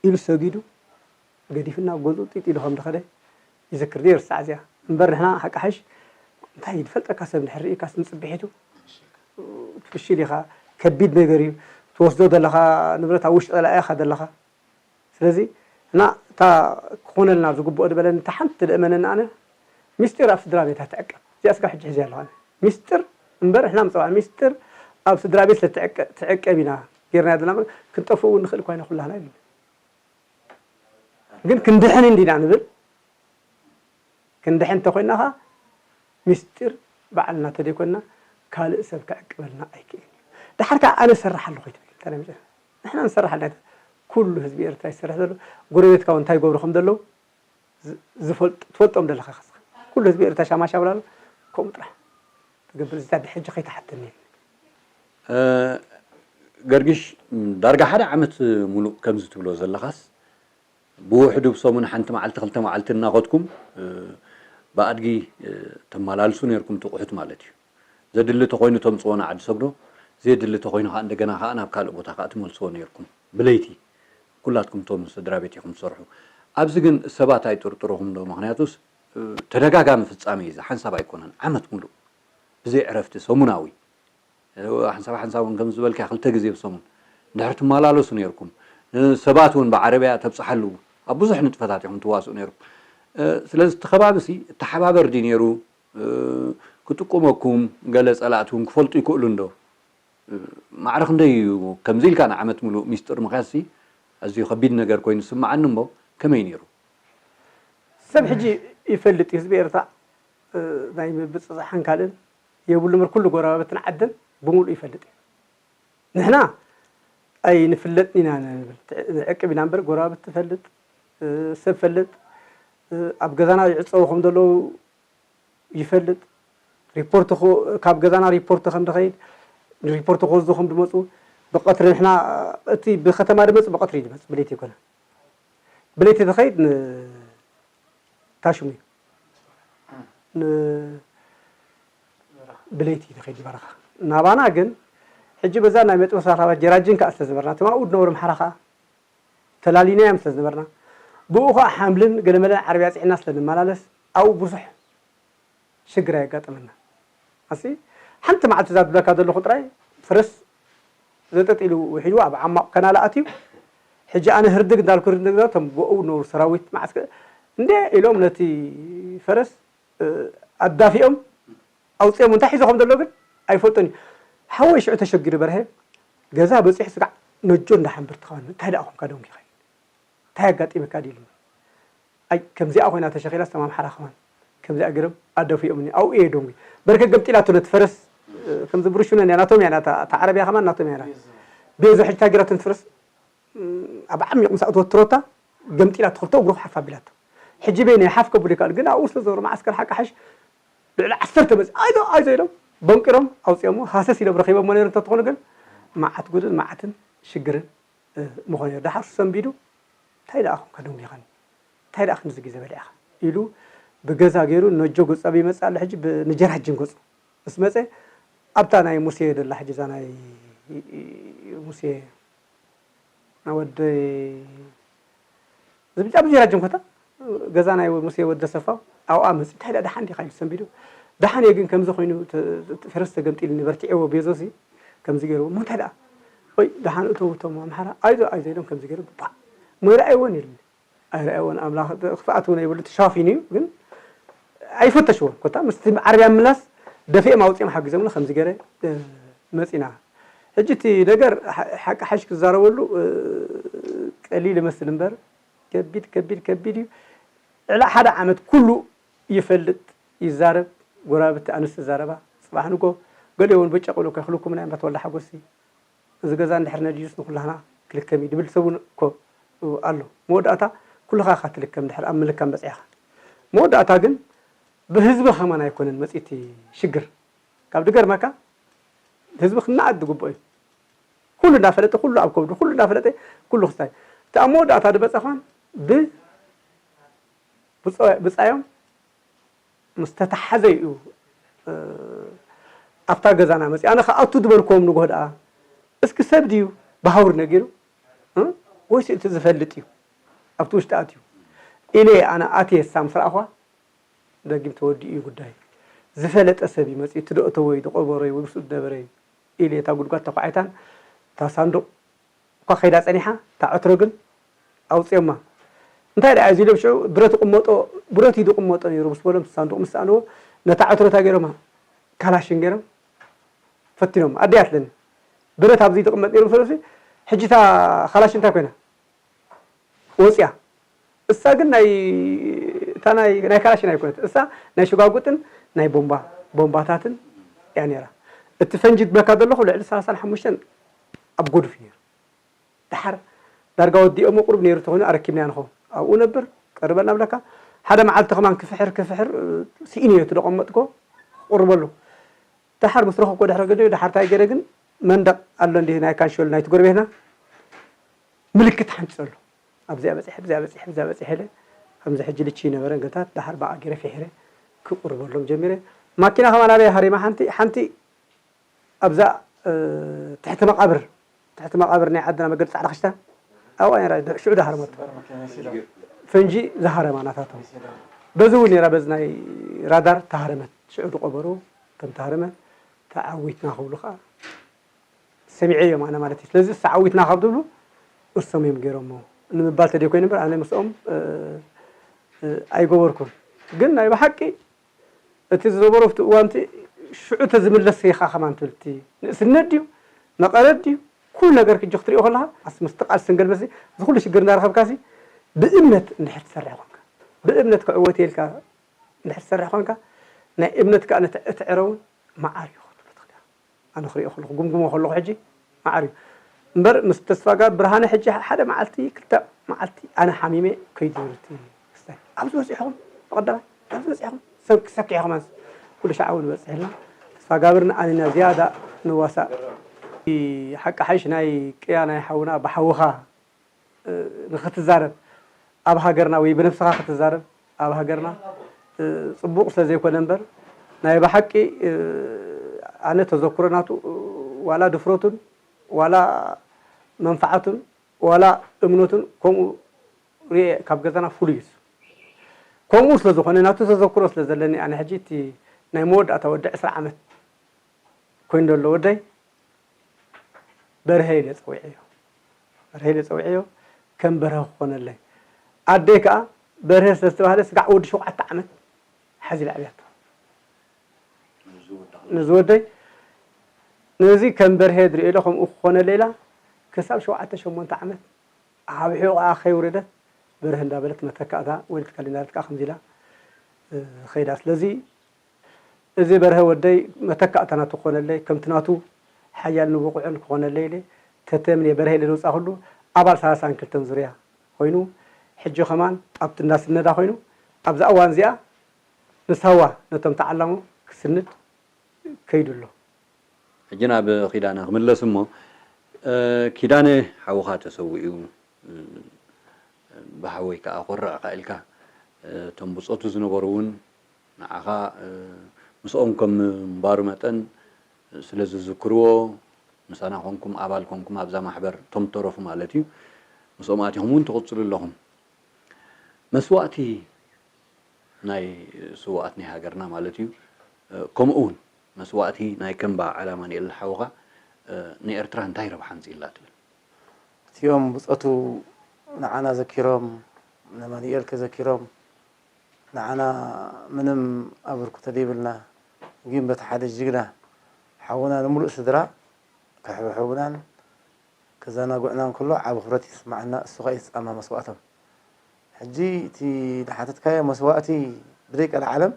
ኢሉ ሰጊዱ ገዲፍና ገዝኡ ጢጥ ኢሉ ከም ዝኸደ ይዝክር ዘይርሳዕ እዚኣ እምበር ንሕና ሓቂ ሓሽ እንታይ ድፈልጠካ ሰብ እንድሕር ርኢካስ ንፅብሒቱ ፍሽል ኢኻ ከቢድ ነገር እዩ ትወስዶ ዘለኻ ንብረት ኣብ ውሽጢ ፀላኢ ኢኻ ዘለኻ ስለዚ እና እታ ክኾነልና ዝግብኦ ዝበለኒ እታ ሓንቲ ደእመነኒ ኣነ ሚስጢር ኣብ ስድራ ቤት ኣይትዕቀብ እዚኣ ስጋ ሕጂ ሕዚ ኣለኻ ሚስጥር እምበር ንሕና ምፅባዕ ሚስጥር ኣብ ስድራ ቤት ስለትዕቀብ ኢና ጌርና ዘለና ክንጠፍእ እውን ንኽእል እኳ ኢና ኩላህና ይብል ግን ክንድሕን እንዲና ንብል ክንድሕን እንተኮይና ኸዓ ሚስጢር ባዕልና ተደይኮንና ካልእ ሰብ ክዕቅበልና ኣይክእልን እዩ። ደሓር ከዓ ኣነ እሰርሕ ኣለኹ ኣይትብል። እንታይ ናይ መጨረሻ? ንሕና ንሰርሕ ኣለና ኣይትብል። ኩሉ ህዝቢ ኤርትራ ይሰርሕ ዘሎ። ጎረቤትካ እውን እንታይ ይገብሩ ከም ዘለዉ ዝ- ዝፈልጥ- ትፈልጦም ዘለኻ ኢኻ ንስኻ። ኩሉ ህዝቢ ኤርትራ ሻማሻ ብላ ኣሎ። ከምኡ ጥራሕ ትገብር። እዚ ሕጂ ከይትሓተኒ። እ፣ ገርግሽ፣ ዳርጋ ሓደ ዓመት ሙሉእ ከምዚ ትብሎ ዘለኻስ፣ ብውሕዱ ብሰሙን ሓንቲ መዓልቲ ክልተ መዓልቲ እናኸድኩም ብኣድጊ ተመላልሱ ነይርኩም ትቑሑት ማለት እዩ። ዘድሊ ተኾይኑ ተምፅዎ ንዓዲ ሰግዶ፣ ዘየድሊ ተኾይኑ ከዓ እንደገና ከዓ ናብ ካልእ ቦታ ከዓ ትመልስዎ ነይርኩም ብለይቲ ኩላትኩም እቶም ስድራ ቤት ኢኹም ትሰርሑ። ኣብዚ ግን ሰባት ኣይጥርጥርኹም ዶ? ምክንያቱስ ተደጋጋሚ ፍፃመ እዩ፣ እዚ ሓንሳብ ኣይኮነን፣ ዓመት ሙሉእ ብዘይ ዕረፍቲ ሰሙናዊ ሓንሳብ ሓንሳብ እውን ከም ዝበልካዮ ክልተ ግዜ ብሰሙን እንድሕር ትመላለሱ ነይርኩም፣ ሰባት እውን ብዓረብያ ተብፅሓሉ ኣብ ብዙሕ ንጥፈታት ኢኹም ትዋስኡ ነይርኩም። ስለዚ እቲ ከባቢ ሲ እተሓባበር ድዩ ነይሩ? ክጥቁመኩም፣ ገለ ጸላእቲ እውን ክፈልጡ ይክእሉ እንዶ። ማዕረ ክንደይ እዩ ከምዚ ኢልካ ንዓመት ሙሉእ ሚስጥር ምኽያድሲ ኣዝዩ ከቢድ ነገር ኮይኑ ዝስምዓኒ እሞ፣ ከመይ ነይሩ? ሰብ ሕጂ ይፈልጥ እዩ፣ ህዝቢ ኤርትራ ናይ ምብፅፃሕን ካልእን የብሉ እምበር፣ ኩሉ ጎረባብትን ዓድን ብምሉእ ይፈልጥ እዩ። ንሕና ኣይንፍለጥን ኢና ንብል፣ ንዕቅብ ኢና እምበር፣ ጎረባብቲ ትፈልጥ፣ ሰብ ፈልጥ፣ ኣብ ገዛና ይዕፀዉ ከም ዘለዉ ይፈልጥ፣ ሪፖርት ካብ ገዛና ሪፖርት ከም ድኸይድ፣ ሪፖርት ክወስዱ ከም ድመፁ፣ ብቐትሪ ንሕና፣ እቲ ብከተማ ድመፅ ብቐትሪ ድመፅ፣ ብለይቲ ይኮነ። ብለይቲ ድኸይድ ንታሽሙ እዩ። ብለይቲ ንኸይድ ንበረኻ። ናባና ግን ሕጂ በዛ ናይ መጥበስ ኣራባት ጀራጅን ከዓ ስለ ዝበርና፣ እቶም ኣብኡ ድነብሩ ኣምሓራ ከዓ ተላሊናዮም ስለ ዝነበርና፣ ብኡ ከዓ ሓምልን ገለመለን ዓረብያ ፅዒና ስለ ንመላለስ ኣብኡ ብዙሕ ሽግር ኣየጋጠመና። ኣሲ ሓንቲ መዓልቲ እዛ ዝብለካ ዘለኹ ጥራይ ፈረስ ዘጠጥ ኢሉ ውሒዱ ኣብ ዓማቕ ከናለ ኣትዩ። ሕጂ ኣነ ህርድግ እንዳልኩ ህርድግ እንዳልኩ እቶም ብኡ ዝነበሩ ሰራዊት መዓስከ እንዴ ኢሎም ነቲ ፈረስ ኣዳፊኦም ኣውፂኦም እንታይ ሒዞ ከም ዘሎ ግን ኣይፈልጦን እዩ። ሓወይ ሽዑ ተሸጊሩ በርሀ ገዛ በፂሑ ስጋዕ ነጆ እንዳሓንብር ተኸባን እንታይ ደኣ ኮንካ ደንጉኻ እንታይ ኣጋጢምካ ድዩ ኢሉኒ። ኣይ ከምዚኣ ኮይና ተሸኺላ ዝተማምሓራ ከማን ከምዚኣ ገይሮም ኣደፊኦምኒ ኣብኡ እየ ደንጉ በርከ ገምጢላቶ ነቲ ፈረስ ከምዚ ብርሹነ እያ ናቶም እያ እታ ዓረብያ ከማን ናቶም እያ ቤዞ ሕጂ ታጊራቶ ነቲ ፈረስ ኣብ ዓሚቕ ምስ ኣእተወት ትሮታ ገምጢላ ትኽልተ እግሩ ሓፍ ኣቢላቶ ሕጂ በይነ ሓፍ ከብሉ ይከኣል ግን ኣብኡ ስለ ዘሩ መዓስከር ሓቂ ሓሽ ልዕሊ ዓሰርተ መፅ ኣይዞ ኣይዞ ኢሎም በንቂሮም ኣውፅኦሞ ሃሰስ ኢሎም ረኺቦሞ ነይሩ እንተትኾኑ ግን መዓት ጉድን መዓትን ሽግርን ምኾነ እዩ። ደሓር ሰንቢዱ እንታይ ደኣ ኹም ከደንጉኻኒ እንታይ ደኣ ክንዚ ግዜ በሊዕኻ ኢሉ ብገዛ ገይሩ ነጆ ገጹ ኣበይ ይመጽእ ኣሎ ሕጂ ንጀራጅን ገጹ ምስ መጸ ኣብታ ናይ ሙሴ ደላ ሕጂ እዛ ናይ ሙሴ ወደይ ዝብጫ ብጀራጅን ኮታ ገዛ ናይ ሙሴ ወደ ሰፋው ኣብኣ መጽ እንታይ ደኣ ደሓን ዲኻ ኢሉ ሰንቢዱ ደሓን እየ ግን ከምዚ ኮይኑ ፈረስ ተገምጢልኒ በርቲዕዎ ቤዞሲ ከምዚ ገይርዎ እሞ እንታይ ደኣ ወይ ደሓን እተው እቶም ኣምሓራ ኣይዞ ኣይዞ ኢሎም ከምዚ ገይሩ ባ ሞይራ ኣይወን ኢሉኒ ኣይረኣይዎን ኣምላኽ ክፍኣት እውን ኣይብሉ ተሸፋፊኑ እዩ ግን ኣይፈተሽዎን ኮታ ምስቲ ዓረብያ ምላስ ደፊኦም ኣውፂኦም ሓጊዞምና ከምዚ ገይረ መፂና ሕጂ እቲ ነገር ሓቂ ሓሽ ክዛረበሉ ቀሊል ይመስል እምበር ከቢድ ከቢድ ከቢድ እዩ ዕላ ሓደ ዓመት ኩሉ ይፈልጥ ይዛረብ ጎረባብቲ ኣንስቲ ይዛረባ ፅባሕ ንጎ ገሊኦ እውን ብጨ ቆሎ ከይክልኩምና እዮም ተወልደ ሓጎሲ እዚ ገዛ እንድሕር ነድዩስ ንኩላህና ክልከም እዩ ድብል ሰብ እውን እኮ ኣሎ መወዳእታ ኩልኻ ኢኻ ትልከም እንድሕር ኣብ ምልካም በፂሕኻ መወዳእታ ግን ብህዝቢ ከማን ኣይኮነን መፂቲ ሽግር ካብ ድገርመካ ህዝቢ ክናኣድ ዝግብኦ እዩ ኩሉ እንዳፈለጠ ኩሉ ኣብ ከብዱ ኩሉ እንዳፈለጠ ኩሉ ክስታይ እቲ ኣብ መወዳእታ ድበፀ ኳን ብ ብፃዮም ምስ ተተሓዘ እዩ ኣብታ ገዛና መፅእ ኣነ ከኣቱ ዝበልክዎም ንጎህ ደኣ እስኪ ሰብ ድዩ ብሃውር ነጊሩ ወይስ እቲ ዝፈልጥ እዩ ኣብቲ ውሽጢ ኣትዩ ኢለ ኣነ ኣትየ ሳም ስራእኳ ደጊም ተወዲኡ እዩ ጉዳይ ዝፈለጠ ሰብ እዩ መፅኡ እቲ ደእተዎ እዩ ዝቆበሮ እዩ ወይ ምስኡ ዝነበረ እዩ ኢለ እታ ጉድጓድ ተኳዒታን እታ ሳንዱቅ እኳ ከይዳ ጸኒሓ እታ ዕትሮ ግን ኣውጺኦማ እንታይ ደኣ እዚ ኢሎም ሽዑ ብረት ይቕመጦ ብረት እዩ ዝቕመጦ ነይሩ ምስ በሎም ሳንዱቕ ምስ ሰኣንዎ ነታ ዕትሮ እንታይ ገይሮማ ካላሽን ገይሮም ፈቲኖም ኣደይ ኣትለኒ ብረት ኣብዚ ትቕመጥ ነይሩ ምስ በሎሲ ሕጂ እታ ካላሽ እንታይ ኮይና ወፂኣ እሳ ግን ናይ እታ ናይ ናይ ካላሽን ኣይኮነት እሳ ናይ ሽጓጉጥን ናይ ቦምባ ቦምባታትን እያ ነይራ እቲ ፈንጂ ዝበካ ዘለኹ ልዕሊ ሰላሳን ሓሙሽተን ኣብ ጎዱፍ እዩ ነይሩ ደሓር ዳርጋ ወዲኦሞ ቁሩብ ነይሩ ተኾይኑ ኣረኪብናያ ንኸውን ኣብኡ ነብር ቀርበልና ብለካ ሓደ መዓልቲ ከማን ክፍሕር ክፍሕር ስኢን እየ ትደቐመጥኮ ክቁርበሉ ደሓር ምስ ረኸብኮ ድሕሪ ገዲኡ ደሓር ታይ ገይረ ግን መንደቕ ኣሎ እንዲ ናይ ካንሸል ናይቲ ጎረቤትና ምልክት ሓንፂፀሉ ኣብዚኣ በፂሐ ብዚኣ በፂሐ ብዚኣ በፂሐ ኢለ ከምዚ ሕጂ ልቺ ይነበረ ገታት ደሓር ብኣ ገይረ ፍሒረ ክቁርበሎም ጀሚረ ማኪና ከማን ኣበይ ሃሪማ ሓንቲ ሓንቲ ኣብዛ ትሕቲ መቃብር ትሕቲ መቃብር ናይ ዓድና መገዲ ፃዕዳ ክሽታ ኣብኣ ነራ ሽዑ ዳሃረመቶ ፈንጂ ዝሃረማ ናታቶም በዚ እውን ነራ በዚ ናይ ራዳር ተሃረመት ሽዑ ዝቆበሩ ከም ተሃረመ ተዓዊትና ክብሉ ከዓ ሰሚዐ እዮም ኣነ ማለት እዩ ስለዚ ተዓዊትና ካብ ዝብሉ እሶም እዮም ገይሮሞ ንምባል ተደይ ኮይኑ እምበር ኣነ ምስኦም ኣይገበርኩን ግን ናይ ብሓቂ እቲ ዝነበሮ ኣብቲ እዋንቲ ሽዑ ተዝምለስ ኢኻ ከማን ትብል። እቲ ንእስነት ድዩ መቐረት ድዩ ኩሉ ነገር ክጆ ክትሪኦ ከለኻ ኣስ ምስቲ ቃልሲ ንገልመሲ እዚ ኩሉ ሽግር እንዳረኸብካሲ ብእምነት እንድሕር ትሰርሕ ኮንካ ብእምነት ክዕወት ኢልካ እንድሕር ትሰርሕ ኮንካ ናይ እምነት ከዓ ነቲ እቲ ዕረ እውን መዓር እዩ ክትብሎ ትኽእል ኢኻ። ኣነ ክሪኦ ከለኹ፣ ግምግሞ ከለኹ ሕጂ ማዕር እዩ። እምበር ምስ ተስፋ ጋር ብርሃነ ሕጂ ሓደ መዓልቲ ክልተ መዓልቲ ኣነ ሓሚመ ከይዱ ነቲ ክስታይ። ኣብዚ በጺሕኹም ብቐዳማይ፣ ኣብዚ በጺሕኹም ሰብ ክሰኪ ኢኹም ኣንስ ኩሉ ሻዕ እውን በጺሕልና። ተስፋ ጋብር ንኣንና ዝያዳ ንዋሳእ። ሓቂ ሓይሽ ናይ ቅያ ናይ ሓውና ብሓውኻ ንኽትዛረብ ኣብ ሃገርና ወይ ብነብስኻ ክትዛረብ ኣብ ሃገርና ጽቡቕ ስለ ዘይኮነ እምበር ናይ ብሓቂ ኣነ ተዘክሮ ናቱ ዋላ ድፍረቱን ዋላ መንፍዓቱን ዋላ እምነቱን ከምኡ ሪኤ ካብ ገዛና ፍሉይ እዩ። ከምኡ ስለ ዝኾነ ናቱ ተዘክሮ ስለ ዘለኒ ኣነ ሕጂ እቲ ናይ መወዳእታ ወዲ ዕስራ ዓመት ኮይኑ ዘሎ ወደይ በርሀ ኢለ ጸዊዐዮ። በርሀ ኢለ ጸዊዐዮ ከም በርሀ ክኾነለይ። ኣደይ ከኣ በርሀ ስለ ዝተባህለ ስጋዕ ወዲ ሸውዓተ ዓመት ሓዚ ኢላ ዕብያቶ። ነዚ ወደይ ነዚ ከም በርሀ ድሪኦ ኢለ ከምኡ ክኾነለይ ኢላ ክሳብ ሸውዓተ ሸሞንተ ዓመት ኣብ ሕቖኣ ከይወረደት በርሀ እንዳበለት መተካእታ ወሊድካለይ እንዳበለት ከኣ ከምዚ ኢላ ኸይዳ። ስለዚ እዚ በርሀ ወደይ መተካእታ ናቱ ክኾነለይ፣ ከምቲ ናቱ ሓያልን ብቑዕን ክኾነለይ ኢለ ተተምንየ። በርሀ ኢለ ዘውጻእኩሉ ኣባል ሰላሳን ክልተን ዙርያ ኮይኑ፣ ሕጂ ከማን ኣብቲ እንዳስነዳ ኮይኑ፣ ኣብዛ እዋን እዚኣ ንሳዋ ነቶም ተዓላሙ ክስንድ ከይዱ ኣሎ። ሕጂ ናብ ኪዳነ ክምለስ እሞ፣ እ፣ ኪዳነ ሓውኻ ተሰዊኡ፣ እ፣ ብሓወይ ከኣ ኮርዕካ ኢልካ፣ እ፣ እቶም ብጾቱ ዝነበሩ እውን ንዓኻ፣ እ፣ ምስኦም ከም ምንባሩ መጠን ስለ ዝዝክርዎ፣ ምሳና ኮንኩም፣ ኣባል ኮንኩም ኣብዛ ማሕበር፣ እቶም እተረፉ ማለት እዩ፣ ምስኦም ኣቲኹም እውን ትቕጽሉ ኣለኹም። መስዋእቲ ናይ ስውኣት ናይ ሃገርና ማለት እዩ። እ፣ ከምኡ እውን መስዋእቲ ናይ ከም በዓል ኣማኑኤል ሓውኻ፣ እ፣ ንኤርትራ እንታይ ረብሓ ኣምጺእላ ትብል? እቲኦም ብጾቱ ንዓና ዘኪሮም፣ ንኣማኑኤል ከዘኪሮም፣ ንዓና ምንም ኣበርክቶ ዘይብልና፣ ግን በቲ ሓደ ጅግና ሓውና ንምሉእ ስድራ ከሕብሕቡናን ከዘናግዑና እንከሎ ዓቢ ክብረት ይስምዓና። እሱ ኸኣ እዩ ዝጻማ መስዋእቶም። ሕጂ እቲ ዝሓተትካዮ መስዋእቲ ብዘይ ቀልዓለም፣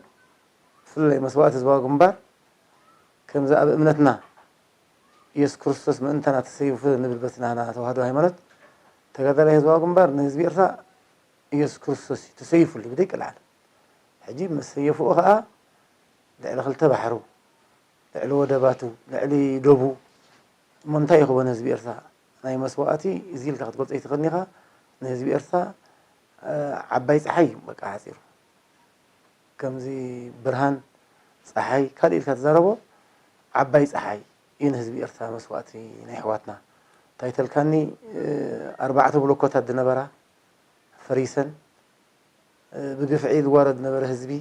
ብፍላይ መስዋእቲ ህዝባዊ ግንባር፣ ከምዚ ኣብ እምነትና ኢየሱስ ክርስቶስ ምእንታና ተሰይፉ ንብል በቲ ናህና ተዋህዶ ሃይማኖት፣ ተጋዳላይ ህዝባዊ ግንባር ንህዝቢ ኤርትራ ኢየሱስ ክርስቶስ እዩ ተሰይፉሉ ብዘይ ቀልዓለም። ሕጂ መሰየፍኡ ኸኣ ልዕሊ ክልተ ባሕሩ፣ ልዕሊ ወደባቱ፣ ልዕሊ ዶቡ፣ እሞ እንታይ ይኸውን ህዝቢ ኤርትራ? ናይ መስዋእቲ እዚ ኢልካ ክትገልጾ ኣይትኽእልን ኢኻ። ንህዝቢ ኤርትራ፣ እ፣ ዓባይ ጸሓይ እዩ በቃ ሓጺሩ። ከምዚ ብርሃን ጸሓይ ካልእ ኢልካ ትዛረቦ፣ ዓባይ ጸሓይ እዩ ንህዝቢ ኤርትራ መስዋእቲ ናይ ኣሕዋትና። እንታይ ተልካኒ፣ እ፣ ኣርባዕተ ብሎኮታት ዝነበራ ፈሪሰን፣ እ፣ ብግፍዒ ዝዋረድ ዝነበረ ህዝቢ፣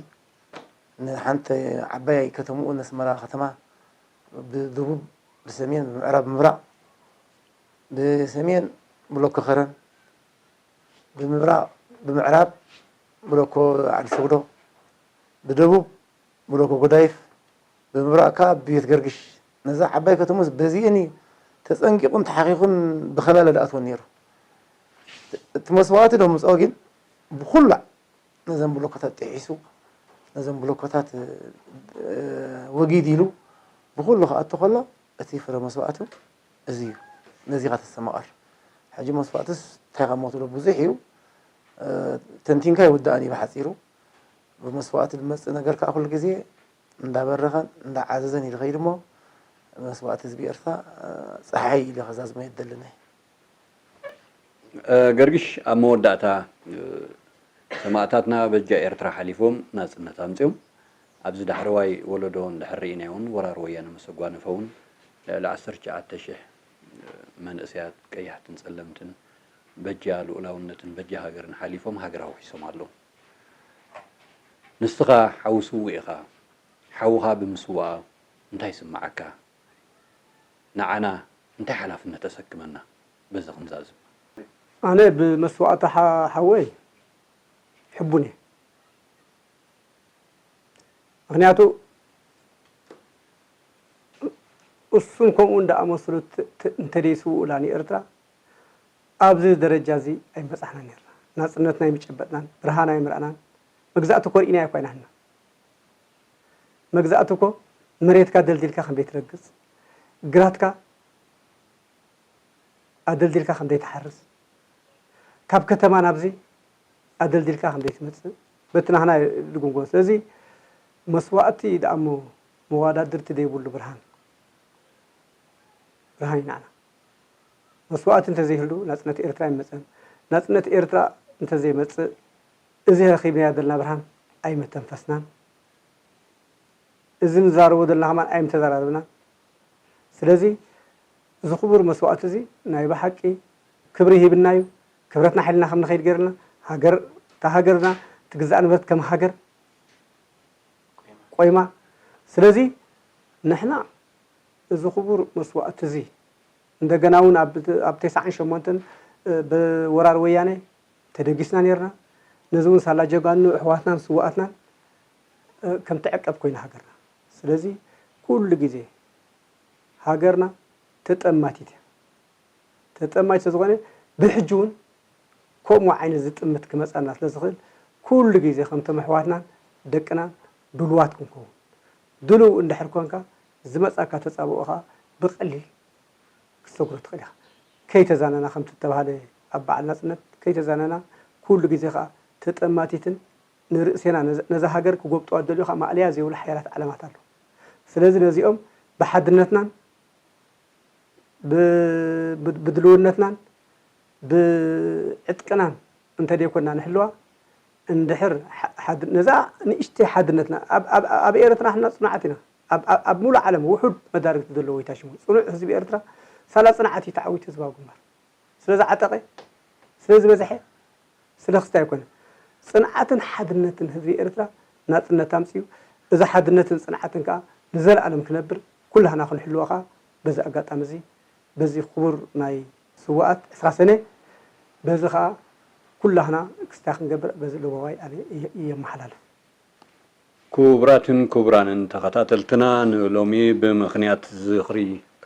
ንሓንቲ ዓባይ ከተምኡ ነስመራ ከተማ ብደቡብ፣ ብሰሜን፣ ብምዕራብ፣ ብምብራቕ፣ ብሰሜን ብሎኮ ከረን፣ ብምብራቕ፣ ብምዕራብ ብሎኮ ዓዲ ሶግዶ፣ ብደቡብ ብሎኮ ጎዳይፍ፣ ብምብራቕ ከኣ ቤት ገርግሽ። ነዛ ዓባይ ከተሙስ በዚአን እዩ ተጸንቂቑን ተሓኺኹን ብኸለለ ዝኣትወን ነይሩ። እቲ መስዋእቲ ደምጾ ግን ብኹላ ነዘን ብሎኮታት ጥሒሱ፣ ነዘን ብሎኮታት፣ እ፣ ወጊድ ኢሉ ብኹሉ ክኣቱ ከሎ፣ እቲ ፍረ መስዋእቱ እዚ እዩ። ነዚ ኢኻ ተስተማቐር። ሕጂ መስዋእትስ እንታይ ካብ ሞት ዶ ብዙሕ እዩ፣ እ፣ ተንቲንካ ይውዳእን እዩ ብሓጺሩ። ብመስዋእቲ ዝመጽእ ነገር ከኣ ኩሉ ግዜ እንዳበረኸን እንዳዓዘዘን እዩ ዝኸይድ እሞ፣ መስዋእቲ ህዝቢ ኤርትራ፣ እ፣ ጸሓይ ኢለ ከዛዝሞ የደልን እየ። እ፣ ገርግሽ፣ ኣብ መወዳእታ፣ እ፣ ሰማእታትና በጃ ኤርትራ ሓሊፎም ናጽነት ኣምጺኦም፣ ኣብዚ ዳሕረዋይ ወለዶ እንድሕር ርኢናዮ እውን፣ ወራር ወያነ ምስ ኣጓነፈ እውን፣ ልዕሊ ዓሰርተ ትሽዓተ ሽሕ መንእሰያት ቀያሕትን ጸለምትን በጃ ልኡላውነትን በጃ ሃገርን ሓሊፎም ሃገር ኣውሒሶም ኣለዉ። ንስኻ ሓው ስዉእ ኢኻ። ሓውኻ ብምስዋኣ እንታይ ይስምዓካ? ንዓና እንታይ ሓላፍነት ተሰክመና? በዚ ክንዛዝም። ኣነ ብመስዋእቲ ሓ-፣ ሓወይ ሕቡን እየ። ምኽንያቱ እሱን ከምኡ እንዳኣመሰሉ ት-፣ ት-፣ እንተደይስውኡላ ንኤርትራ ኣብዚ ደረጃ እዚ ኣይመጻሕና ነርና። ናጽነትና ኣይምጨበጥናን፣ ብርሃን ኣይምረኣናን። መግዛእቲ እኮ ርኢናዮ እኮ ኣይናህና። መግዛእቲ እኮ መሬትካ ደልዲልካ ከም ዘይትረግጽ፣ ግራትካ ኣደልዲልካ ከም ዘይትሓርስ፣ ካብ ከተማ ናብዚ ኣደልዲልካ ከም ዘይትመጽእ፣ በቲ ናህና ልጉምጎ። ስለዚ መስዋእቲ ደኣ እሞ መዋዳድርቲ ዘይብሉ ብርሃን፣ ብርሃን እዩ ንዓና። መስዋእቲ እንተዘይህሉ ናጽነት ኤርትራ ኣይመጸን። ናጽነት ኤርትራ እንተዘይመጽእ፣ እዚ ረኺብናዮ ዘለና ብርሃን ኣይምተንፈስናን። እዚ ንዛረቦ ዘለና ከማን ኣይምተዘራረብናን። ስለዚ እዚ ክቡር መስዋእቲ እዚ ናይ ብሓቂ ክብሪ ሂብና እዩ። ክብረትና ሓይልና ከም ንኸይድ ገይርና፣ ሃገር፣ እታ ሃገርና፣ ትግዛእ ንብረት ከም ሃገር ቆይማ። ስለዚ ንሕና እዚ ክቡር መስዋእቲ እዚ እንደገና እውን ኣብ፣ ኣብ ተስዓን ሸሞንተን፣ እ፣ ብወራር ወያነ ተደጊስና ነርና። ነዚ እውን ሳላ ጀጋኑ ኣሕዋትናን ስውኣትናን፣ እ፣ ከም ትዕቀብ ኮይና ሃገርና። ስለዚ ኩሉ ግዜ ሃገርና ተጠማቲት እያ። ተጠማቲት ስለ ዝኾነ ብሕጂ እውን ከምኡ ዓይነት ዝጥምት ክመጻና ስለ ዝኽእል ኩሉ ግዜ ከምቶም ኣሕዋትናን ደቅናን ድሉዋት ክንከውን። ድሉው እንድሕር ኮንካ ዝመጻካ ተጻብኦ ኸኣ ብቐሊል ክትሰግሮ ትኽእል ኢኻ። ከይተዛነና ከምቲ እተባህለ ኣብ በዓል ናጽነት ከይተዛነና ኩሉ ግዜ ኸኣ ተጠማቲትን ንርእሴና ነዛ፣ ነዛ ሃገር ክጎብጥዋ ዝደልዩ ኸኣ ማእለያ ዘይብሉ ሓያላት ዓለማት ኣለዉ። ስለዚ ነዚኦም ብሓድነትናን ብ-፣ ብ-፣ ብድልውነትናን ብዕጥቅናን እንተደይኮንና ንሕልዋ፣ እንድሕር ሓ-፣ ሓድ-፣ ነዛ ንእሽተይ ሓድነትና ኣብ፣ ኣብ፣ ኣብ ኤርትራ ንሕና ጽኑዓት ኢና። ኣብ፣ ኣብ፣ ኣብ ሙሉእ ዓለም ውሑድ መዳርግቲ ዘለዎ እዩ ታሽሙ። ጽኑዕ ህዝቢ ኤርትራ ሳላ ጽንዓት እዩ ተዓዊቱ ህዝባዊ ግንባር። ስለ ዝዓጠቐ፣ ስለ ዝበዝሐ፣ ስለ ክስታይ ኣይኮነን። ጽንዓትን ሓድነትን ህዝቢ ኤርትራ ናጽነት ኣምጽኡ። እዚ ሓድነትን ጽንዓትን ከኣ ንዘለኣለም ክነብር ኩላህና ክንሕልዎ ከኣ በዚ ኣጋጣሚ እዚ፣ በዚ ክቡር ናይ ስውኣት ዕስራ ሰነ፣ በዚ ከኣ ኩላህና ክስታይ ክንገብር በዚ ለበዋይ ኣነ እየ፣ እየ የመሓላልፍ። ክቡራትን ክቡራንን ተኸታተልትና፣ ንሎሚ ብምኽንያት ዝኽሪ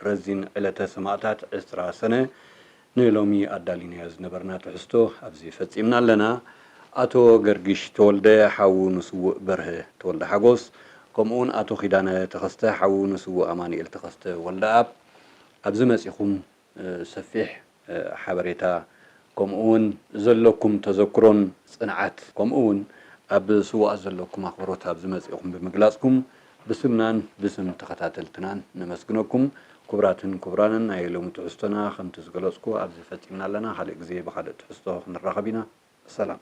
ረዚን ዕለተ ሰማእታት ዕስራ ሰነ ንሎሚ ኣዳሊናዮ ዝነበርና ትሕዝቶ ኣብዚ ፈጺምና ኣለና። ኣቶ ገርጊሽ ተወልደ ሓዉ ንስዉእ በርሀ ተወልደ ሓጎስ፣ ከምኡውን ኣቶ ኪዳነ ተኸስተ ሓዉ ንስዉእ ኣማኑኤል ተኸስተ ወልደኣብ ኣብዚ መጺኹም ሰፊሕ ሓበሬታ፣ ከምኡ እውን ዘለኩም ተዘክሮን ጽንዓት፣ ከምኡ እውን ኣብ ስውኣት ዘለኩም ኣኽብሮት ኣብዚ መጺእኹም ብምግላጽኩም ብስምናን ብስም ተኸታተልትናን ነመስግነኩም። ክቡራትን ክቡራንን፣ ናይ ሎሚ ትሕዝቶና ከምቲ ዝገለጽኩ ኣብዚ ፈጺምና ኣለና። ካልእ ግዜ ብኻልእ ትሕዝቶ ክንራኸብ ኢና። ሰላም።